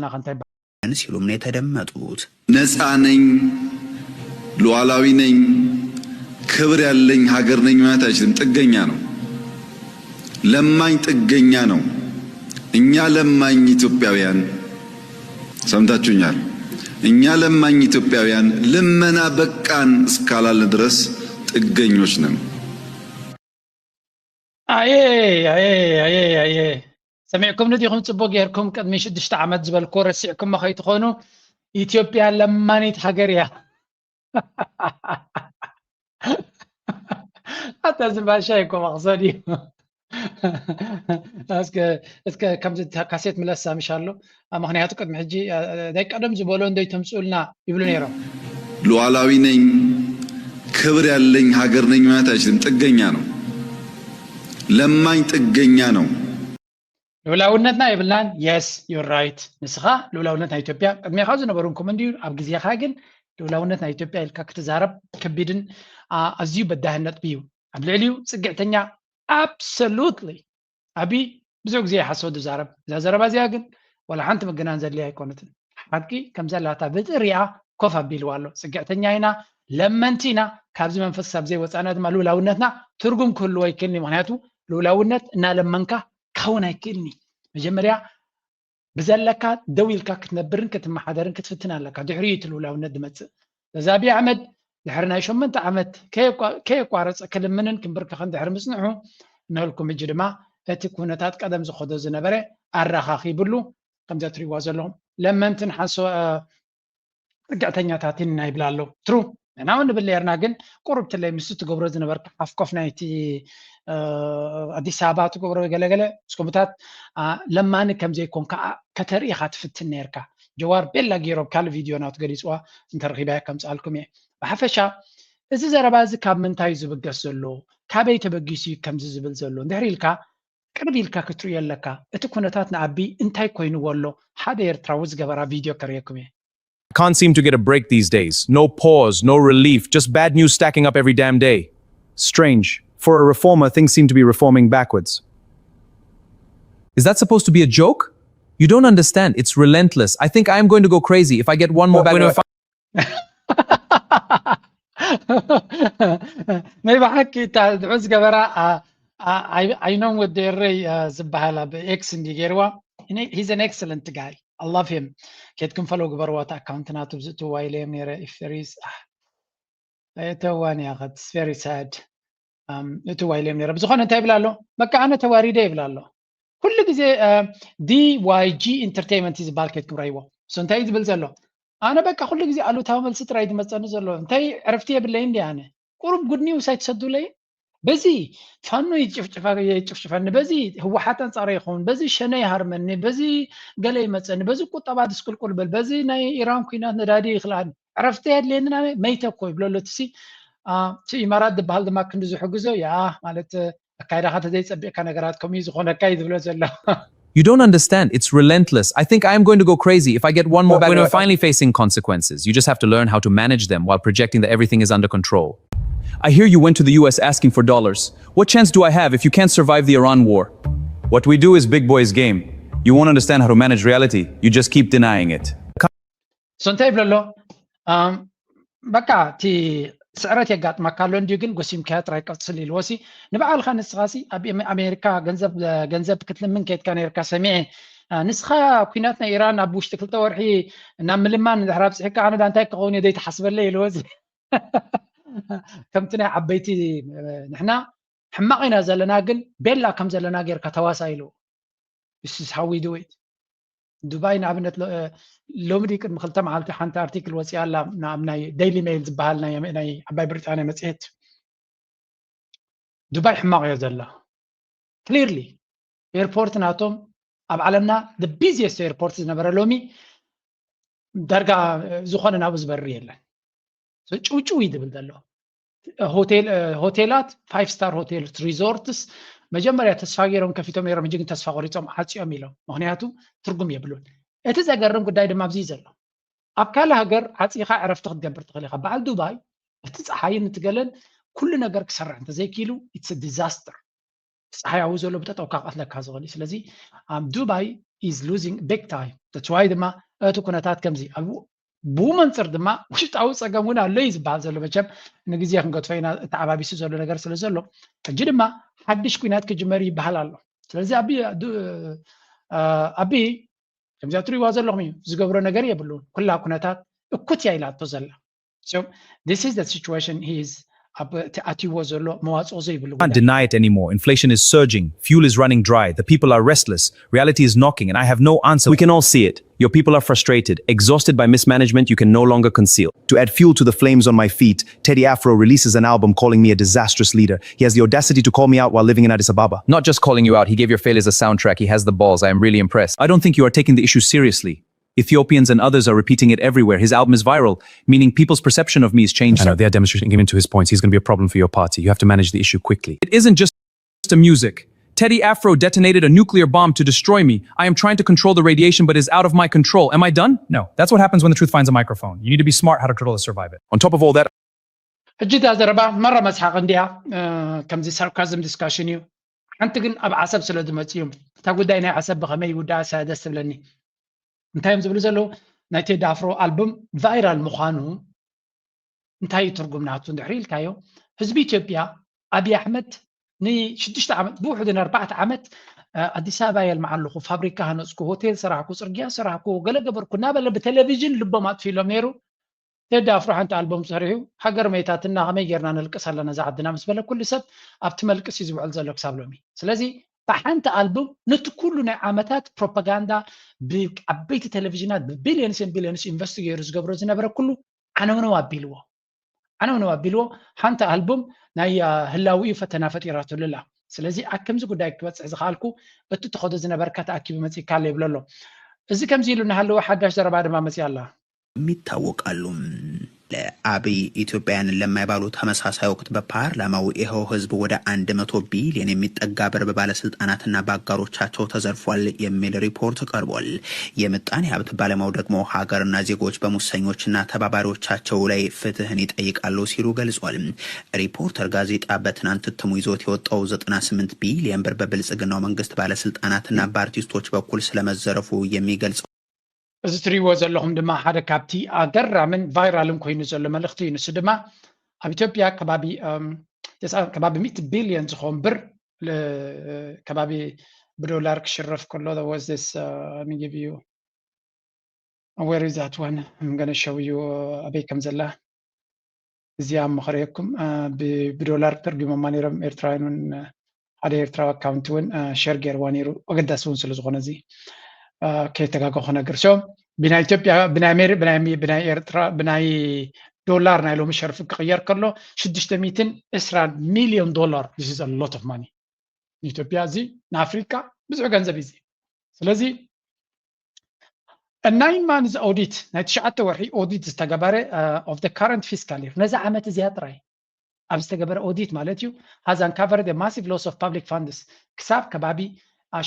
ና ከንታይ ሲሉም ነው የተደመጡት። ነፃ ነኝ፣ ሉዓላዊ ነኝ፣ ክብር ያለኝ ሀገር ነኝ ማለት አይችልም። ጥገኛ ነው። ለማኝ ጥገኛ ነው። እኛ ለማኝ ኢትዮጵያውያን ሰምታችሁኛል። እኛ ለማኝ ኢትዮጵያውያን ልመና በቃን እስካላልን ድረስ ጥገኞች ነን። ኣየ ኣየ ኣየ ኣየ ሰሚዕኩም ንዲኹም? ፅቡቅ ጌርኩም። ቅድሚ ሽዱሽተ ዓመት ዝበልኩ ረሲዕኩሞ ከይትኾኑ። ኢትዮጵያ ለማኒት ሃገር እያ። ኣታ ዝባሻ ይኮ መቕሰድ እዩ። እስከ እስከ ከምዚ ካሴት ምለሳ ምሻሎ። ምክንያቱ ቅድሚ ሕጂ ናይ ቀደም ዝበሎ እንደይ ተምፅኡልና ይብሉ ነይሮም። ሉዓላዊ ነኝ፣ ክብር ያለኝ ሀገር ነኝ ማለት አይችልም። ጥገኛ ነው። ለማኝ ጥገኛ ነው። ልውላውነትና የብልናን። Yes, you're right። ንስኻ ልውላውነት ናይ ኢትዮጵያ ቅድሜኻ ዝነበሩ እንኩም እንዲዩ ኣብ ግዜኻ ግን ልውላውነት ናይ ኢትዮጵያ ኢልካ ክትዛረብ ከቢድን ኣዝዩ በዳህን ነጥቢ እዩ። ኣብ ልዕሊኡ ፅግዕተኛ absolutely። ኣቢ ብዙሕ ግዜ ይሓሰወ ዝዛረብ እዛ ዘረባ እዚኣ ግን ዋላ ሓንቲ ምግናን ዘድልያ ኣይኮነትን። ሓቂ ከም ዘላታ ብጥሪኣ ኮፍ ኣቢልዋ ኣሎ። ፅግዕተኛ ኢና፣ ለመንቲ ኢና። ካብዚ መንፈስ ክሳብ ዘይወፃእና ድማ ልውላውነትና ትርጉም ክህልዎ ኣይክእልኒ። ምክንያቱ ልውላውነት እናለመንካ ክኸውን ኣይክእልኒ። መጀመርያ ብዘለካ ደው ኢልካ ክትነብርን ክትመሓደርን ክትፍትን ኣለካ። ድሕሪኡ እቲ ልውላውነት ዝመፅእ። በዛ ኣብይ ኣሕመድ ድሕሪ ናይ ሸሞንተ ዓመት ከየቋረፀ ክልምንን ክምብርከኽን ድሕሪ ምፅንሑ ነልኩም ሕጂ ድማ እቲ ኩነታት ቀደም ዝኸዶ ዝነበረ ኣረኻኺብሉ ከምዚ እትሪእዋ ዘለኹም ለመንትን ሓሶ ፅግዕተኛታትን ኢና ይብላ ኣለዉ። ትሩ ንሕና እውን ንብል ነርና ግን ቁሩብ ትለይ ምስ ትገብሮ ዝነበርካ ሓፍኮፍ ናይቲ ኣዲስ ኣበባ ትገብሮ ገለገለ እስኩምታት ለማኒ ከም ዘይኮንካ ከተርኢ ኢኻ ትፍትን ነርካ። ጀዋር ቤላ ገይሩ ኣብ ካልእ ቪድዮ ናቱ ገሊፅዋ እንተረኺባያ ከምፅኣልኩም እየ። ብሓፈሻ እዚ ዘረባ እዚ ካብ ምንታይ እዩ ዝብገስ ዘሎ? ካበይ ተበጊሱ እዩ ከምዚ ዝብል ዘሎ? እንድሕር ኢልካ ቅርብ ኢልካ ክትርእዮ ኣለካ። እቲ ኩነታት ንኣቢ እንታይ ኮይንዎ ኣሎ? ሓደ ኤርትራዊ ዝገበራ ቪድዮ ከርእየኩም እየ። I can't seem to get a break these days. No pause, no relief, just bad news stacking up every damn day. Strange. For a reformer, things seem to be reforming backwards. Is that supposed to be a joke? You don't understand. It's relentless. I think I am going to go crazy if I get one more bad news. ናይ ብሓቂ እታ ንዑ ዝገበራ ኣይኖም ወዲ ኤረይ ዝበሃል ኣብ ኤክስ እንዲ ገይርዋ። He's an excellent guy. I love him. ኬድኩም ፈሎ ግበርዋ። እቲ ኣካውንት ናቱ ብዝእትዋ ኢለዮም ነይረ። If there is እተዋን እያ። It's very sad. እትዋ ኢለዮም ነይረ። ብዝኾነ እንታይ ይብል ኣሎ? በቃ ኣነ ተዋሪደ ይብል ኣሎ። ኩሉ ግዜ ዲዋይጂ ኢንተርቴይንመንት ዝበሃል ኬድኩም ራይዎ። እሱ እንታይ እዩ ዝብል ዘሎ? ኣነ በቃ ኩሉ ግዜ ኣሉታዊ መልሲ ጥራይ ዝመፀኒ ዘሎ። እንታይ ዕረፍቲ የብለይ እንዲ ኣነ። ቁሩብ ጉድ ኒውስ ኣይትሰዱለይ። በዚ ፋኖ ይጭፍጭፈኒ፣ በዚ ህወሓት ኣንፃረ ይኸውን፣ በዚ ሸነ ይሃርመኒ፣ በዚ ገለ ይመፀኒ፣ በዚ ቁጠባ ድስቁልቁል በል፣ በዚ ናይ ኢራን ኩናት ነዳዲ ይክልኣኒ። ዕረፍቲ የድልየኒ። ኣነ መይተ እኮ ይብሎ ኣሎ። እቲ ኢማራት ዝበሃል ድማ ክንዲ ዝሕግዞ ያ ማለት ኣካይዳኻ ተዘይፀቢቕካ ነገራት ከምኡ እዩ ዝኾነካ እዩ ዝብሎ ዘሎ። You don't understand. It's relentless. I think I am going to go crazy if I get one more bad news. We're finally facing consequences. You just have to learn how to manage them while projecting that everything is under control. I hear you went to the U S asking for dollars. What chance do I have if you can't survive the Iran war? What we do is big boys game. You won't understand how to manage reality. You just keep denying it. So እንታይ ይብሎ ኣሎ? በቃ እቲ ስዕረት የጋጥመካ ኣሎ እንድዩ፣ ግን ጎሲምካያ ጥራይ ቀጽል ኢልዎ ሲ ንባዕልኻ ንስኻ ሲ ኣብ ኣሜሪካ ገንዘብ ገንዘብ ክትልምን ከድካ ነርካ ሰሚዐ። ንስኻ ኩናት ናይ ኢራን ኣብ ውሽጢ ክልተ ወርሒ ናብ ምልማን እንድሕር ኣብፅሕካ ኣነ እንታይ ክኸውን እየ ዘይትሓስበለይ ኢልዎ ሲ ከምቲ ናይ ዓበይቲ ንሕና ሕማቕ ኢና ዘለና፣ ግን ቤላ ከም ዘለና ጌርካ ተዋሳ ኢልዎ። This is how we do it. ዱባይ ንኣብነት ሎሚ ድዩ ቅድሚ ክልተ መዓልቲ ሓንቲ ኣርቲክል ወፂኣ ኣላ ኣብ ናይ ዴይሊ ሜይል ዝበሃል ናይ ዓባይ ብሪጣንያ መፅሄት። ዱባይ ሕማቕ እዮ ዘላ ክሊርሊ። ኤርፖርት ናቶም ኣብ ዓለምና the busiest ኤርፖርት ዝነበረ ሎሚ ዳርጋ ዝኾነ ናብኡ ዝበርር የለን። ጭውጭው እዩ ዝብል ዘሎ። ሆቴላት ፋይቭ ስታር ሆቴልስ ሪዞርትስ መጀመርያ ተስፋ ገይሮም ከፊቶም ነይሮም፣ ሕጂ ግን ተስፋ ቆሪፆም ዓፅዮም ኢሎም። ምክንያቱ ትርጉም የብሉን። እቲ ዘገርም ጉዳይ ድማ ኣብዚ ዘሎ ኣብ ካልእ ሃገር ዓፂኻ ዕረፍቲ ክትገብር ትኽእል ኢኻ። በዓል ዱባይ እቲ ፀሓይን እቲ ገለን ኩሉ ነገር ክሰርሕ እንተዘይክኢሉ it's disaster። ፀሓይ ኣብኡ ዘሎ ብጠጠው ክቐትለካ ዝኽእል እዩ። ስለዚ ኣብ ዱባይ is losing big time። That's why ድማ እቲ ኩነታት ከምዚ ኣብ ብኡ መንፅር ድማ ውሽጣዊ ፀገም እውን ኣሎ እዩ ዝበሃል ዘሎ። መቸም ንግዜ ክንገድፎ ኢና፣ ተዓባቢሱ ዘሎ ነገር ስለ ዘሎ። ሕጂ ድማ ሓድሽ ኩናት ክጅመር ይበሃል ኣሎ። ስለዚ ኣቢ ኣቢ ከምዚኣ ትሪእዋ ዘለኹም እዩ፣ ዝገብሮ ነገር የብሉን። ኩላ ኩነታት እኩት እያ ኢላቶ ዘላ። So this is the situation he is ኣትይዎ ዘሎ፣ መዋፅኦ ዘይብሉ Can't deny it anymore. Inflation is surging. Fuel is running dry. The people are restless. Reality is knocking, and I have no answer. We can all see it. Your people are frustrated, exhausted by mismanagement you can no longer conceal. To add fuel to the flames on my feet, Teddy Afro releases an album calling me a disastrous leader. He has the audacity to call me out while living in Addis Ababa. Not just calling you out, he gave your failures a soundtrack. He has the balls. I am really impressed. I don't think you are taking the issue seriously. Ethiopians and others are repeating it everywhere. His album is viral, meaning people's perception of me is changing. I know, they are demonstrating. Give in to his points. He's going to be a problem for your party. You have to manage the issue quickly. It isn't just a music. Teddy Afro detonated a nuclear bomb to destroy me. I am trying to control the radiation, but it's out of my control. Am I done? No. That's what happens when the truth finds a microphone. You need to be smart how to control to survive it. On top of all that, ሕጂ እዛ ዘረባ መራ መስሓቕ እንዲያ። ከምዚ ሳርካዝም ዲስካሽን እዩ። ሓንቲ ግን ኣብ ዓሰብ ስለ ዝመፅእ እዩ። እታ ጉዳይ ናይ ዓሰብ ብኸመይ ይውዳእ ደስ ትብለኒ። እንታይ እዮም ዝብሉ ዘለዉ? ናይ ቴዲ ኣፍሮ ኣልቡም ቫይራል ምዃኑ እንታይ እዩ ትርጉም ናቱ እንድሕሪ ኢልካዮ፣ ህዝቢ ኢትዮጵያ ኣብይ ኣሕመድ ንሽዱሽተ ዓመት፣ ብውሕዱ ንኣርባዕተ ዓመት ኣዲስ ኣበባ የልምዓ ኣለኹ፣ ፋብሪካ ሃነፅኩ፣ ሆቴል ሰራሕኩ፣ ፅርግያ ሰራሕኩ፣ ገለ ገበርኩ እናበለ ብቴሌቪዥን ልቦም ኣጥፊሎም ነይሩ። ቴዲ ኣፍሮ ሓንቲ ኣልቦም ሰሪሑ፣ ሃገር መይታትና፣ ከመይ ጌርና ነልቅስ ኣለና እዛ ዓድና ምስ በለ፣ ኩሉ ሰብ ኣብቲ መልቅስ እዩ ዝውዕል ዘሎ ክሳብ ሎሚ። ስለዚ ብሓንቲ ኣልቡም ነቲ ኩሉ ናይ ዓመታት ፕሮፓጋንዳ፣ ብዓበይቲ ቴሌቪዥናት ብቢልዮንስን ቢልዮንስ ኢንቨስት ገይሩ ዝገብሮ ዝነበረ ኩሉ ዓነውነው ኣቢልዎ። ዓነውነው ኣቢልዎ። ሓንቲ ኣልቡም ናይ ህላዊኡ ፈተና ፈጢራትሉ ኣላ። ስለዚ ኣብ ከምዚ ጉዳይ ክበፅሕ ዝኸኣልኩ፣ እቲ ትኸዶ ዝነበርካ ተኣኪቡ መፂእካ ኣሎ ይብሎ ኣሎ። እዚ ከምዚ ኢሉ እናሃለወ ሓዳሽ ዘረባ ድማ መፂኣ ኣላ። ይታወቃሉ። ለአብይ ኢትዮጵያውያንን ለማይባሉ ተመሳሳይ ወቅት በፓርላማው ይኸው ህዝብ ወደ አንድ መቶ ቢሊዮን የሚጠጋ ብር በባለስልጣናትና በአጋሮቻቸው ተዘርፏል የሚል ሪፖርት ቀርቧል። የምጣኔ ሀብት ባለሙያው ደግሞ ሀገርና ዜጎች በሙሰኞችና ተባባሪዎቻቸው ላይ ፍትህን ይጠይቃሉ ሲሉ ገልጿል። ሪፖርተር ጋዜጣ በትናንት እትሙ ይዞት የወጣው ዘጠና ስምንት ቢሊዮን ብር በብልጽግናው መንግስት ባለስልጣናትና በአርቲስቶች በኩል ስለመዘረፉ የሚገልጸው እዚ ትሪእዎ ዘለኹም ድማ ሓደ ካብቲ ኣገራምን ቫይራልን ኮይኑ ዘሎ መልእኽቲ እዩ። ንሱ ድማ ኣብ ኢትዮጵያ ከባቢ ከባቢ ሚእቲ ቢልዮን ዝኸውን ብር ከባቢ ብዶላር ክሽረፍ ከሎ ወዝስ ሚግብ እዩ። Where is that one? I'm gonna show you ኣበይ ከም ዘላ። እዚኣ ምኽረየኩም ብዶላር ተርጉሞማ ነይሮም ኤርትራውያን እውን ሓደ ኤርትራዊ ኣካውንት እውን ሸር ገይርዋ ነይሩ። ኣገዳሲ እውን ስለ ዝኾነ እዚ ከይተጋገኹ ነግር። So ብናይ ኢትዮጵያ ብናይ ኣሜሪ ብናይ ብናይ ኤርትራ ብናይ ዶላር ናይ ሎሚ ሸርፊ ክቕየር ከሎ ሽዱሽተ ሚእትን ዕስራን ሚልዮን ዶላር። This is a lot of money ንኢትዮጵያ። እዚ ንኣፍሪካ ብዙሕ ገንዘብ እዩ። ስለዚ ናይን ማንዝ ኦዲት ናይ ትሽዓተ ወርሒ ኦዲት ዝተገበረ of the current fiscal year ነዚ ዓመት እዚኣ ጥራይ ኣብ ዝተገበረ ኦዲት ማለት እዩ has uncovered a massive loss of public funds ክሳብ ከባቢ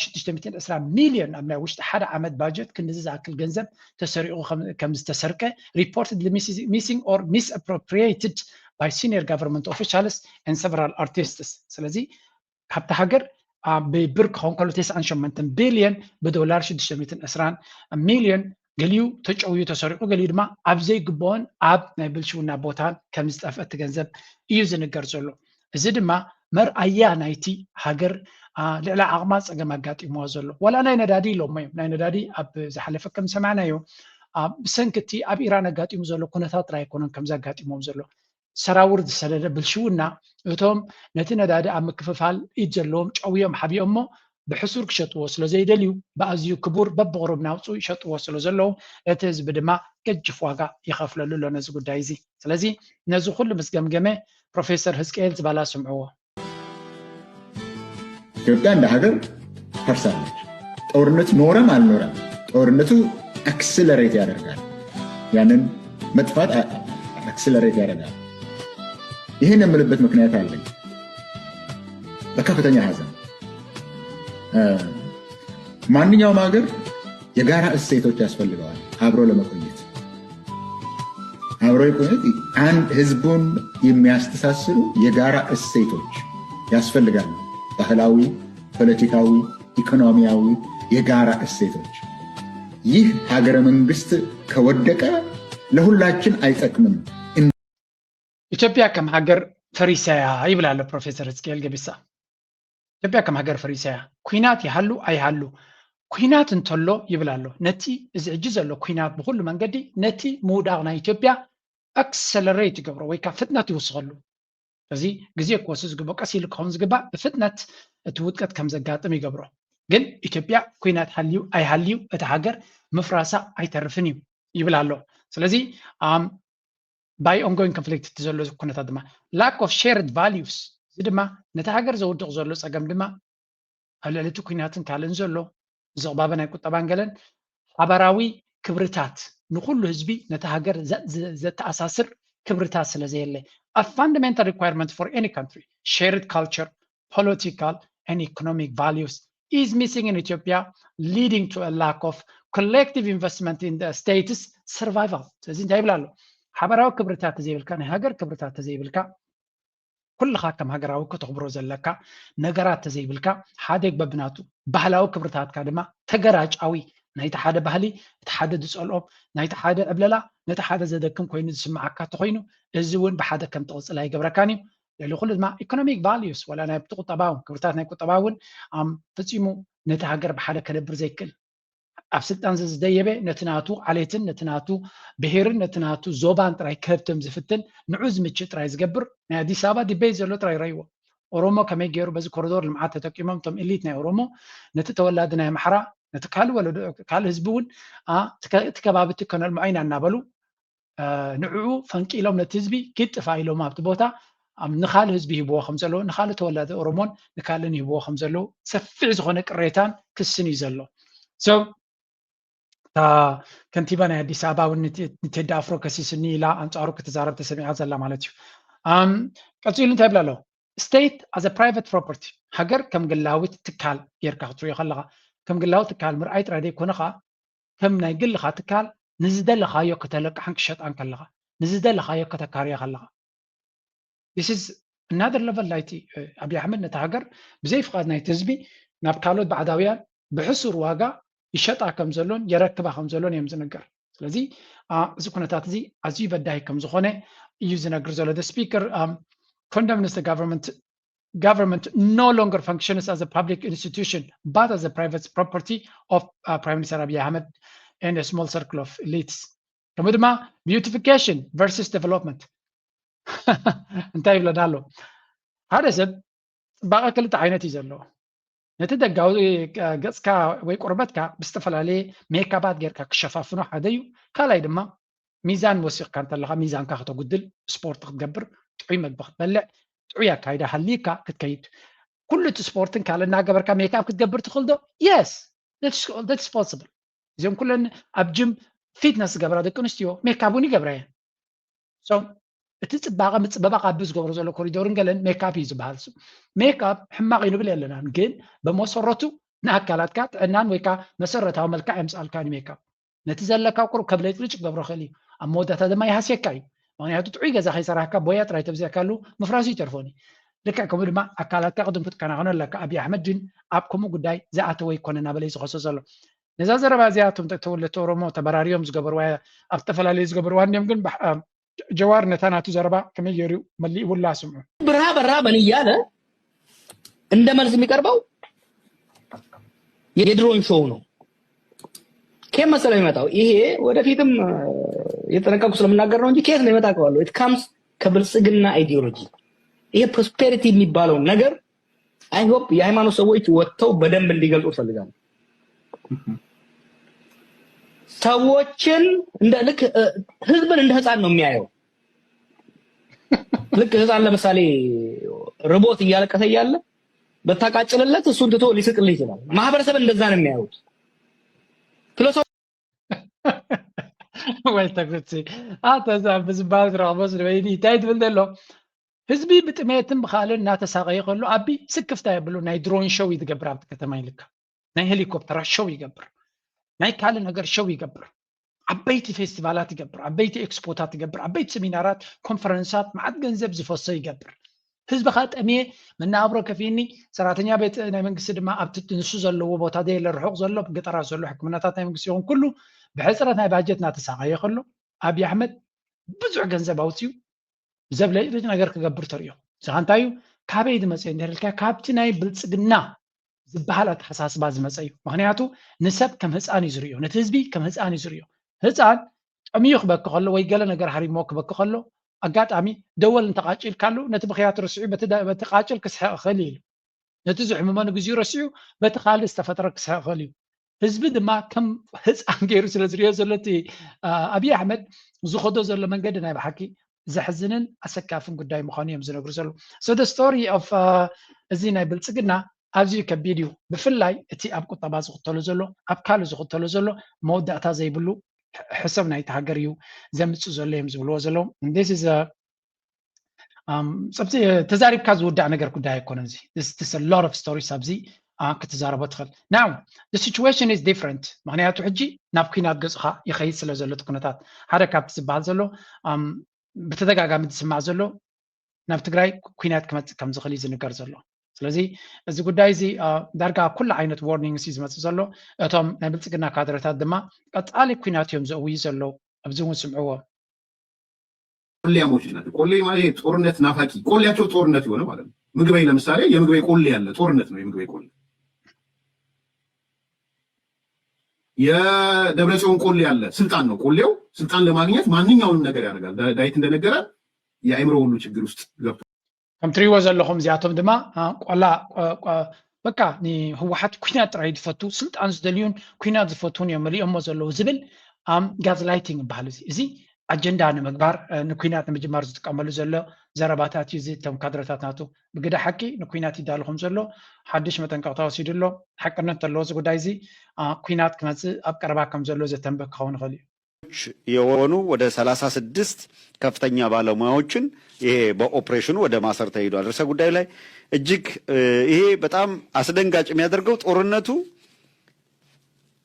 ሽዱሽተ ሚእትን ዕስራ ሚልዮን ኣብ ናይ ውሽጢ ሓደ ዓመት ባጀት ክንድዚ ዝኣክል ገንዘብ ተሰሪቑ ከም ዝተሰርቀ reportedly missing or misappropriated by senior government officials and several artists። ስለዚ ካብቲ ሃገር ብብር ክኸውን ከሎ ተስዓን ሸሞንተን ቢልዮን ብዶላር ሽዱሽተ ሚእትን ዕስራን ሚልዮን ገሊኡ ተጨውዩ ተሰሪቑ ገሊኡ ድማ ኣብ ዘይግብኦን ኣብ ናይ ብልሽውና ቦታን ከም ዝጠፍአ እቲ ገንዘብ እዩ ዝንገር ዘሎ። እዚ ድማ መርኣያ ናይቲ ሃገር ልዕሊ ዓቕማ ፀገም ኣጋጢምዋ ዘሎ ዋላ ናይ ነዳዲ ኢሎሞ እዮም። ናይ ነዳዲ ኣብ ዝሓለፈ ከም ዝሰማዕናዮ ብሰንኪ እቲ ኣብ ኢራን ኣጋጢሙ ዘሎ ኩነታት ጥራይ ኣይኮነን ከም ዘጋጢሞም ዘሎ ሰራውር ዝሰደደ ብልሽውና እቶም ነቲ ነዳዲ ኣብ ምክፍፋል ኢድ ዘለዎም ጨውዮም ሓቢኦሞ ብሕሱር ክሸጥዎ ስለ ዘይደልዩ ብኣዝዩ ክቡር በብቕሩብ ናውፅኡ ይሸጥዎ ስለ ዘለዉ እቲ ህዝቢ ድማ ገጅፍ ዋጋ ይኸፍለሉ ኣሎ ነዚ ጉዳይ እዚ። ስለዚ ነዚ ኩሉ ምስ ገምገመ ፕሮፌሰር ህዝቅኤል ዝባላ ስምዕዎ። ኢትዮጵያ እንደ ሀገር ፈርሳለች። ጦርነት ኖረም አልኖረም ጦርነቱ accelerate ያደርጋል። ያንን መጥፋት accelerate ያደርጋል። ይህን የምልበት ምክንያት አለኝ። በከፍተኛ ሀዘን ማንኛውም ሀገር የጋራ እሴቶች ያስፈልገዋል አብሮ ለመቆየት። አብሮ የቆየት አንድ ህዝቡን የሚያስተሳስሩ የጋራ እሴቶች ያስፈልጋሉ። ባህላዊ፣ ፖለቲካዊ፣ ኢኮኖሚያዊ የጋራ እሴቶች። ይህ ሀገረ መንግስት ከወደቀ ለሁላችን አይጠቅምም። ኢትዮጵያ ከም ሃገር ፈሪሳያ ይብል ኣሎ ፕሮፌሰር ህዝቅኤል ገቢሳ። ኢትዮጵያ ከም ሃገር ፈሪሳያ፣ ኩናት ይሃሉ ኣይሃሉ፣ ኩናት እንተሎ ይብል ኣሎ፣ ነቲ እዚ ሕጂ ዘሎ ኩናት ብኩሉ መንገዲ ነቲ ምውዳቕ ናይ ኢትዮጵያ ኣክሰለሬት ይገብሮ ወይ ከዓ ፍጥነት ይውስኸሉ። እዚ ግዜ ክወስድ ዝግብኦ፣ ቀስ ኢሉ ክኸውን ዝግባእ፣ ብፍጥነት እቲ ውድቀት ከም ዘጋጥም ይገብሮ። ግን ኢትዮጵያ ኩናት ሃልዩ ኣይሃልዩ እቲ ሃገር ምፍራሳ ኣይተርፍን እዩ ይብል ኣሎ። ስለዚ by ongoing conflict እቲ ዘሎ ኩነታት ድማ lack of shared values፣ እዚ ድማ ነቲ ሃገር ዘውድቕ ዘሎ ፀገም ድማ ኣብ ልዕሊ እቲ ኩናትን ካልእን ዘሎ ዝቕባበ ናይ ቁጠባን ገለን ሓበራዊ ክብርታት፣ ንኩሉ ህዝቢ ነቲ ሃገር ዘተኣሳስር ክብርታት ስለ ዘየለ፣ a fundamental requirement for any country, shared culture, political and economic values is missing in Ethiopia, leading to a lack of collective investment in the state's survival። ስለዚ እንታይ ይብል ኣሎ? ሓበራዊ ክብርታት ተዘይብልካ፣ ናይ ሃገር ክብርታት ተዘይብልካ፣ ኩልኻ ከም ሃገራዊ ከተኽብሮ ዘለካ ነገራት ተዘይብልካ፣ ሓደ በብናቱ ባህላዊ ክብርታትካ ድማ ተገራጫዊ፣ ናይቲ ሓደ ባህሊ እቲ ሓደ ዝጸልኦም፣ ናይቲ ሓደ ዕብለላ ነቲ ሓደ ዘደክም ኮይኑ ዝስምዓካ ተኾይኑ፣ እዚ እውን ብሓደ ከም ትቕጽል ኣይገብረካን እዩ። ልዕሊ ኩሉ ድማ ኢኮኖሚክ ቫልዩስ፣ ዋላ ናይ ቁጠባ እውን፣ ክብርታት ናይ ቁጠባ እውን ኣም፣ ፈጺሙ ነቲ ሃገር ብሓደ ከነብር ዘይክእል፣ ኣብ ስልጣን ዝደየበ ነቲ ናቱ ዓሌትን ነቲ ናቱ ብሄርን ነቲ ናቱ ዞባን ጥራይ ከብትም ዝፍትን፣ ንዑ ዝምችእ ጥራይ ዝገብር፣ ናይ ኣዲስ ኣበባ ዲቤት ዘሎ ጥራይ ረይዎ። ኦሮሞ ከመይ ገይሩ በዚ ኮሪዶር ልምዓት ተጠቂሞም እቶም ኢሊት ናይ ኦሮሞ ነቲ ተወላዲ ናይ ኣምሓራ፣ ነቲ ካልእ ወለዶ፣ ካልእ ህዝቢ እውን እቲ ከባቢ እቲ ከነልምዖ ኢና እናበሉ ንዕኡ ፈንቂሎም ነቲ ህዝቢ ኪድ ጥፋእ ኢሎም ኣብቲ ቦታ ንኻልእ ህዝቢ ይህብዎ ከም ዘለዉ፣ ንኻልእ ተወላዲ ኦሮሞን ንካልእን ይህብዎ ከም ዘለዉ ሰፊሕ ዝኾነ ቅሬታን ክስን እዩ ዘሎ። So እታ ከንቲባ ናይ ኣዲስ ኣበባ እውን ንቴዲ ኣፍሮ ከሲስኒ ኢላ ኣንጻሩ ክትዛረብ ተሰሚዓ ዘላ ማለት እዩ። ቀፂሉ እንታይ ይብላ ኣሎ? State as a private property፣ ሃገር ከም ግላዊት ትካል ጌርካ ክትሪኦ ከለኻ፣ ከም ግላዊ ትካል ምርኣይ ጥራይ ዘይኮነ ኸዓ ከም ናይ ግልኻ ትካል ንዝደለኻዮ ከተለቅሓን ክሸጣን ከለኻ፣ ንዝደለኻዮ ከተካርያ ከለኻ፣ this is another level ናይቲ ኣብይ ኣሕመድ ነቲ ሃገር ብዘይ ፍቓድ ናይቲ ህዝቢ ናብ ካልኦት ባዕዳውያን ብሕሱር ዋጋ ይሸጣ ከም ዘሎን የረክባ ከም ዘሎን እዮም ዝንገር። ስለዚ እዚ ኩነታት እዚ ኣዝዩ በዳሂ ከም ዝኾነ እዩ ዝነግር ዘሎ። The speaker condemns the government government no longer functions as a public institution but as a private property of uh, Prime Minister Abiy Ahmed and a small circle of elites. ከምኡ ድማ beautification versus development እንታይ ይብለና ኣሎ? ሓደ ሰብ ፅባቐ ክልተ ዓይነት እዩ ዘለዎ። ነቲ ደጋዊ ገፅካ ወይ ቆርበትካ ብዝተፈላለየ ሜካባት ጌርካ ክሸፋፍኖ ሓደ እዩ። ካልኣይ ድማ ሚዛን ወሲኽካ እንተለኻ ሚዛንካ ከተጉድል፣ ስፖርት ክትገብር፣ ጥዑይ መግቢ ክትበልዕ፣ ጥዑይ ኣካይዳ ሃልይካ ክትከይድ። ኩሉ እቲ ስፖርትን ካልእ እናገበርካ ሜክኣፕ ክትገብር ትኽእል ዶ? Yes, that's possible። እዚኦም ኩለን ኣብ ጅም ፊትነስ ዝገብራ ደቂ ኣንስትዮ ሜክኣፕ እውን ይገብራ እየን። So እቲ ፅባቐ ምፅብባቕ ኣብ ዝገብሮ ዘሎ ኮሪዶርን ገለን ሜክኣፕ እዩ ዝበሃል። ሜክኣፕ ሕማቕ እዩ ንብል የለናን፣ ግን ብመሰረቱ ንኣካላትካ ጥዕናን ወይ ከዓ መሰረታዊ መልክዕ የምፅኣልካን እዩ ሜክኣፕ። ነቲ ዘለካ ቁሩብ ከብለጭልጭ ክገብሮ ይኽእል እዩ፣ ኣብ መወዳእታ ድማ ይሃስየካ እዩ። ምክንያቱ ጥዑይ ገዛ ከይሰራሕካ ቦያ ጥራይ ተብዚሕካሉ ምፍራሱ ይተርፎን እዩ። ልክዕ ከምኡ ድማ ኣካላትካ ቅድም ክትከናኸኖ ኣለካ። ኣብይ ኣሕመድ ግን ኣብ ከምኡ ጉዳይ ዝኣተወ ኣይኮነን እናበለ እዩ ዝኸሶ ዘሎ። ነዛ ዘረባ እዚኣ እቶም ተወለድቲ ኦሮሞ ተበራርዮም ዝገበርዋ፣ ኣብ ዝተፈላለዩ ዝገበርዋ እንዲዮም፣ ግን ጀዋር ነታ ናቱ ዘረባ ከመይ ገይሩ መሊእውላ ስምዑ። ብርሃ በራ በን እያለ እንደ መልስ የሚቀርበው የድሮን ሾው ነው። ከየት መሰለ የሚመጣው? ይሄ ወደፊትም እየተጠነቀቁ ስለምናገር ነው እንጂ ከየት ነው የሚመጣ ከዋለው? It comes ከብልጽግና ideology። ይሄ prosperity የሚባለው ነገር I hope የሃይማኖት ሰዎች ወጥተው በደንብ እንዲገልጹ እፈልጋለሁ። ሰዎችን እንደ ልክ ህዝብን እንደ ህፃን ነው የሚያየው። ልክ ህፃን ለምሳሌ ርቦት እያለቀሰ እያለ ብታቃጭልለት እሱን ትቶ ሊስቅልህ ይችላል። ማህበረሰብ እንደዛ ነው የሚያዩት። ወይ ተግብቲ ኣተዛ ብዝባል ዝረኽቦ ዝደበይኒ እንታይ ትብል ዘሎ? ህዝቢ ብጥሜትን ብኻልን እናተሳቀየ ከሎ ኣቢ ስክፍታ የብሉ። ናይ ድሮን ሾው ይትገብር ኣብቲ ከተማ ይልካ፣ ናይ ሄሊኮፕተራት ሾው ይገብር፣ ናይ ካልእ ነገር ሾው ይገብር፣ ዓበይቲ ፌስቲቫላት ይገብር፣ ዓበይቲ ኤክስፖታት ይገብር፣ ዓበይቲ ሰሚናራት፣ ኮንፈረንሳት፣ መዓት ገንዘብ ዝፈሶ ይገብር። ህዝቢ ከዓ ጠምየ መናብሮ ከፊኒ ሰራተኛ ቤት ናይ መንግስቲ ድማ ኣብቲ ንሱ ዘለዎ ቦታ ደየለ ርሑቕ ዘሎ ገጠራት ዘሎ ሕክምናታት ናይ መንግስቲ ይኹን ኩሉ ብሕፅረት ናይ ባጀት እናተሳቀየ ከሎ ኣብይ ኣሕመድ ብዙሕ ገንዘብ ኣውፅዩ ዘብለጭ ነገር ክገብር ተርእዮ። እዚ እንታይ እዩ? ካበይ ዝመፀ እንድሕር ኢልካ ካብቲ ናይ ብልፅግና ዝበሃል ኣተሓሳስባ ዝመፀ እዩ። ምክንያቱ ንሰብ ከም ህፃን እዩ ዝርእዮ፣ ነቲ ህዝቢ ከም ህፃን እዩ ዝርእዮ። ህፃን ጠምዩ ክበኪ ከሎ ወይ ገለ ነገር ሃሪሞ ክበኪ ከሎ ኣጋጣሚ ደወል እንተቃጭልካሉ ነቲ ብክያት ርስዑ በቲ ቃጭል ክስሕቅ ክእል እዩ። ነቲ ዝሕምሞ ንግዚኡ ረሲዑ በቲ ካልእ ዝተፈጥረ ክስሕቅ ክእል እዩ። ህዝቢ ድማ ከም ህፃን ገይሩ ስለ ዝሪኦ ዘሎ እቲ ኣብይ ኣሕመድ ዝኸዶ ዘሎ መንገዲ ናይ ብሓቂ ዘሕዝንን ኣሰካፍን ጉዳይ ምዃኑ እዮም ዝነግሩ ዘለዉ። So the story of እዚ ናይ ብልፅግና ኣዝዩ ከቢድ እዩ። ብፍላይ እቲ ኣብ ቁጠባ ዝኽተሎ ዘሎ ኣብ ካልእ ዝኽተሎ ዘሎ መወዳእታ ዘይብሉ ሕሰብ ናይቲ ሃገር እዩ ዘምፅእ ዘሎ እዮም ዝብልዎ ዘለዉ። This is a ተዛሪብካ ዝውዳእ ነገር ጉዳይ ኣይኮነን። እዚ lot of stories ኣብዚ ክትዛረቦ ትኽእል። Now the situation is different። ምክንያቱ ሕጂ ናብ ኩናት ገፅኻ ይኸይድ ስለ ዘሎ እቲ ኩነታት ሓደ ካብቲ ዝበሃል ዘሎ ብተደጋጋሚ ዝስማዕ ዘሎ ናብ ትግራይ ኩናት ክመፅእ ከም ዝኽእል እዩ ዝንገር ዘሎ። ስለዚ እዚ ጉዳይ እዚ ዳርጋ ኩሉ ዓይነት warnings እዩ ዝመፅእ ዘሎ። እቶም ናይ ብልፅግና ካድረታት ድማ ቀፃሊ ኩናት እዮም ዘእውዩ ዘለዉ። ኣብዚ እውን ስምዕዎ። ቆሌያሞች ናቸው። ቆሌ ማለት ጦርነት ናፋቂ፣ ቆሌያቸው ጦርነት የሆነ ማለት ነው። ምግበይ ለምሳሌ የምግበይ ቆሌ ያለ ጦርነት ነው። የምግበይ ቆሌ የደብረጽዮን ቆሌ ያለ ስልጣን ነው። ቆሌው ስልጣን ለማግኘት ማንኛውንም ነገር ያደርጋል። ዳዊት እንደነገረ የአእምሮ ሁሉ ችግር ውስጥ ገብቶ ከም ትሪእዎ ዘለኹም እዚኣቶም ድማ ቆላ በቃ ንህወሓት ኩናት ጥራይ ዝፈቱ ስልጣን ዝደልዩን ኩናት ዝፈትውን እዮም መሊኦሞ ዘለዉ ዝብል ጋዝ ላይቲንግ ይበሃል። እዚ እዚ ኣጀንዳ ንምግባር ንኩናት ንምጅማር ዝጥቀመሉ ዘሎ ዘረባታት እዩ። እዚ እቶም ካድረታት ናቱ ብግደ ሓቂ ንኩናት ይዳሉ ከም ዘሎ ሓድሽ መጠንቀቕታ ወሲዱ ኣሎ። ሓቅነት ተለዎ እዚ ጉዳይ እዚ ኩናት ክመፅእ ኣብ ቀረባ ከም ዘሎ ዘተንብህ ክኸውን ይኽእል እዩ። የሆኑ ወደ ሰላሳ ስድስት ከፍተኛ ባለሙያዎችን ይሄ በኦፕሬሽኑ ወደ ማሰር ተሄዷል። ርዕሰ ጉዳዩ ላይ እጅግ ይሄ በጣም አስደንጋጭ የሚያደርገው ጦርነቱ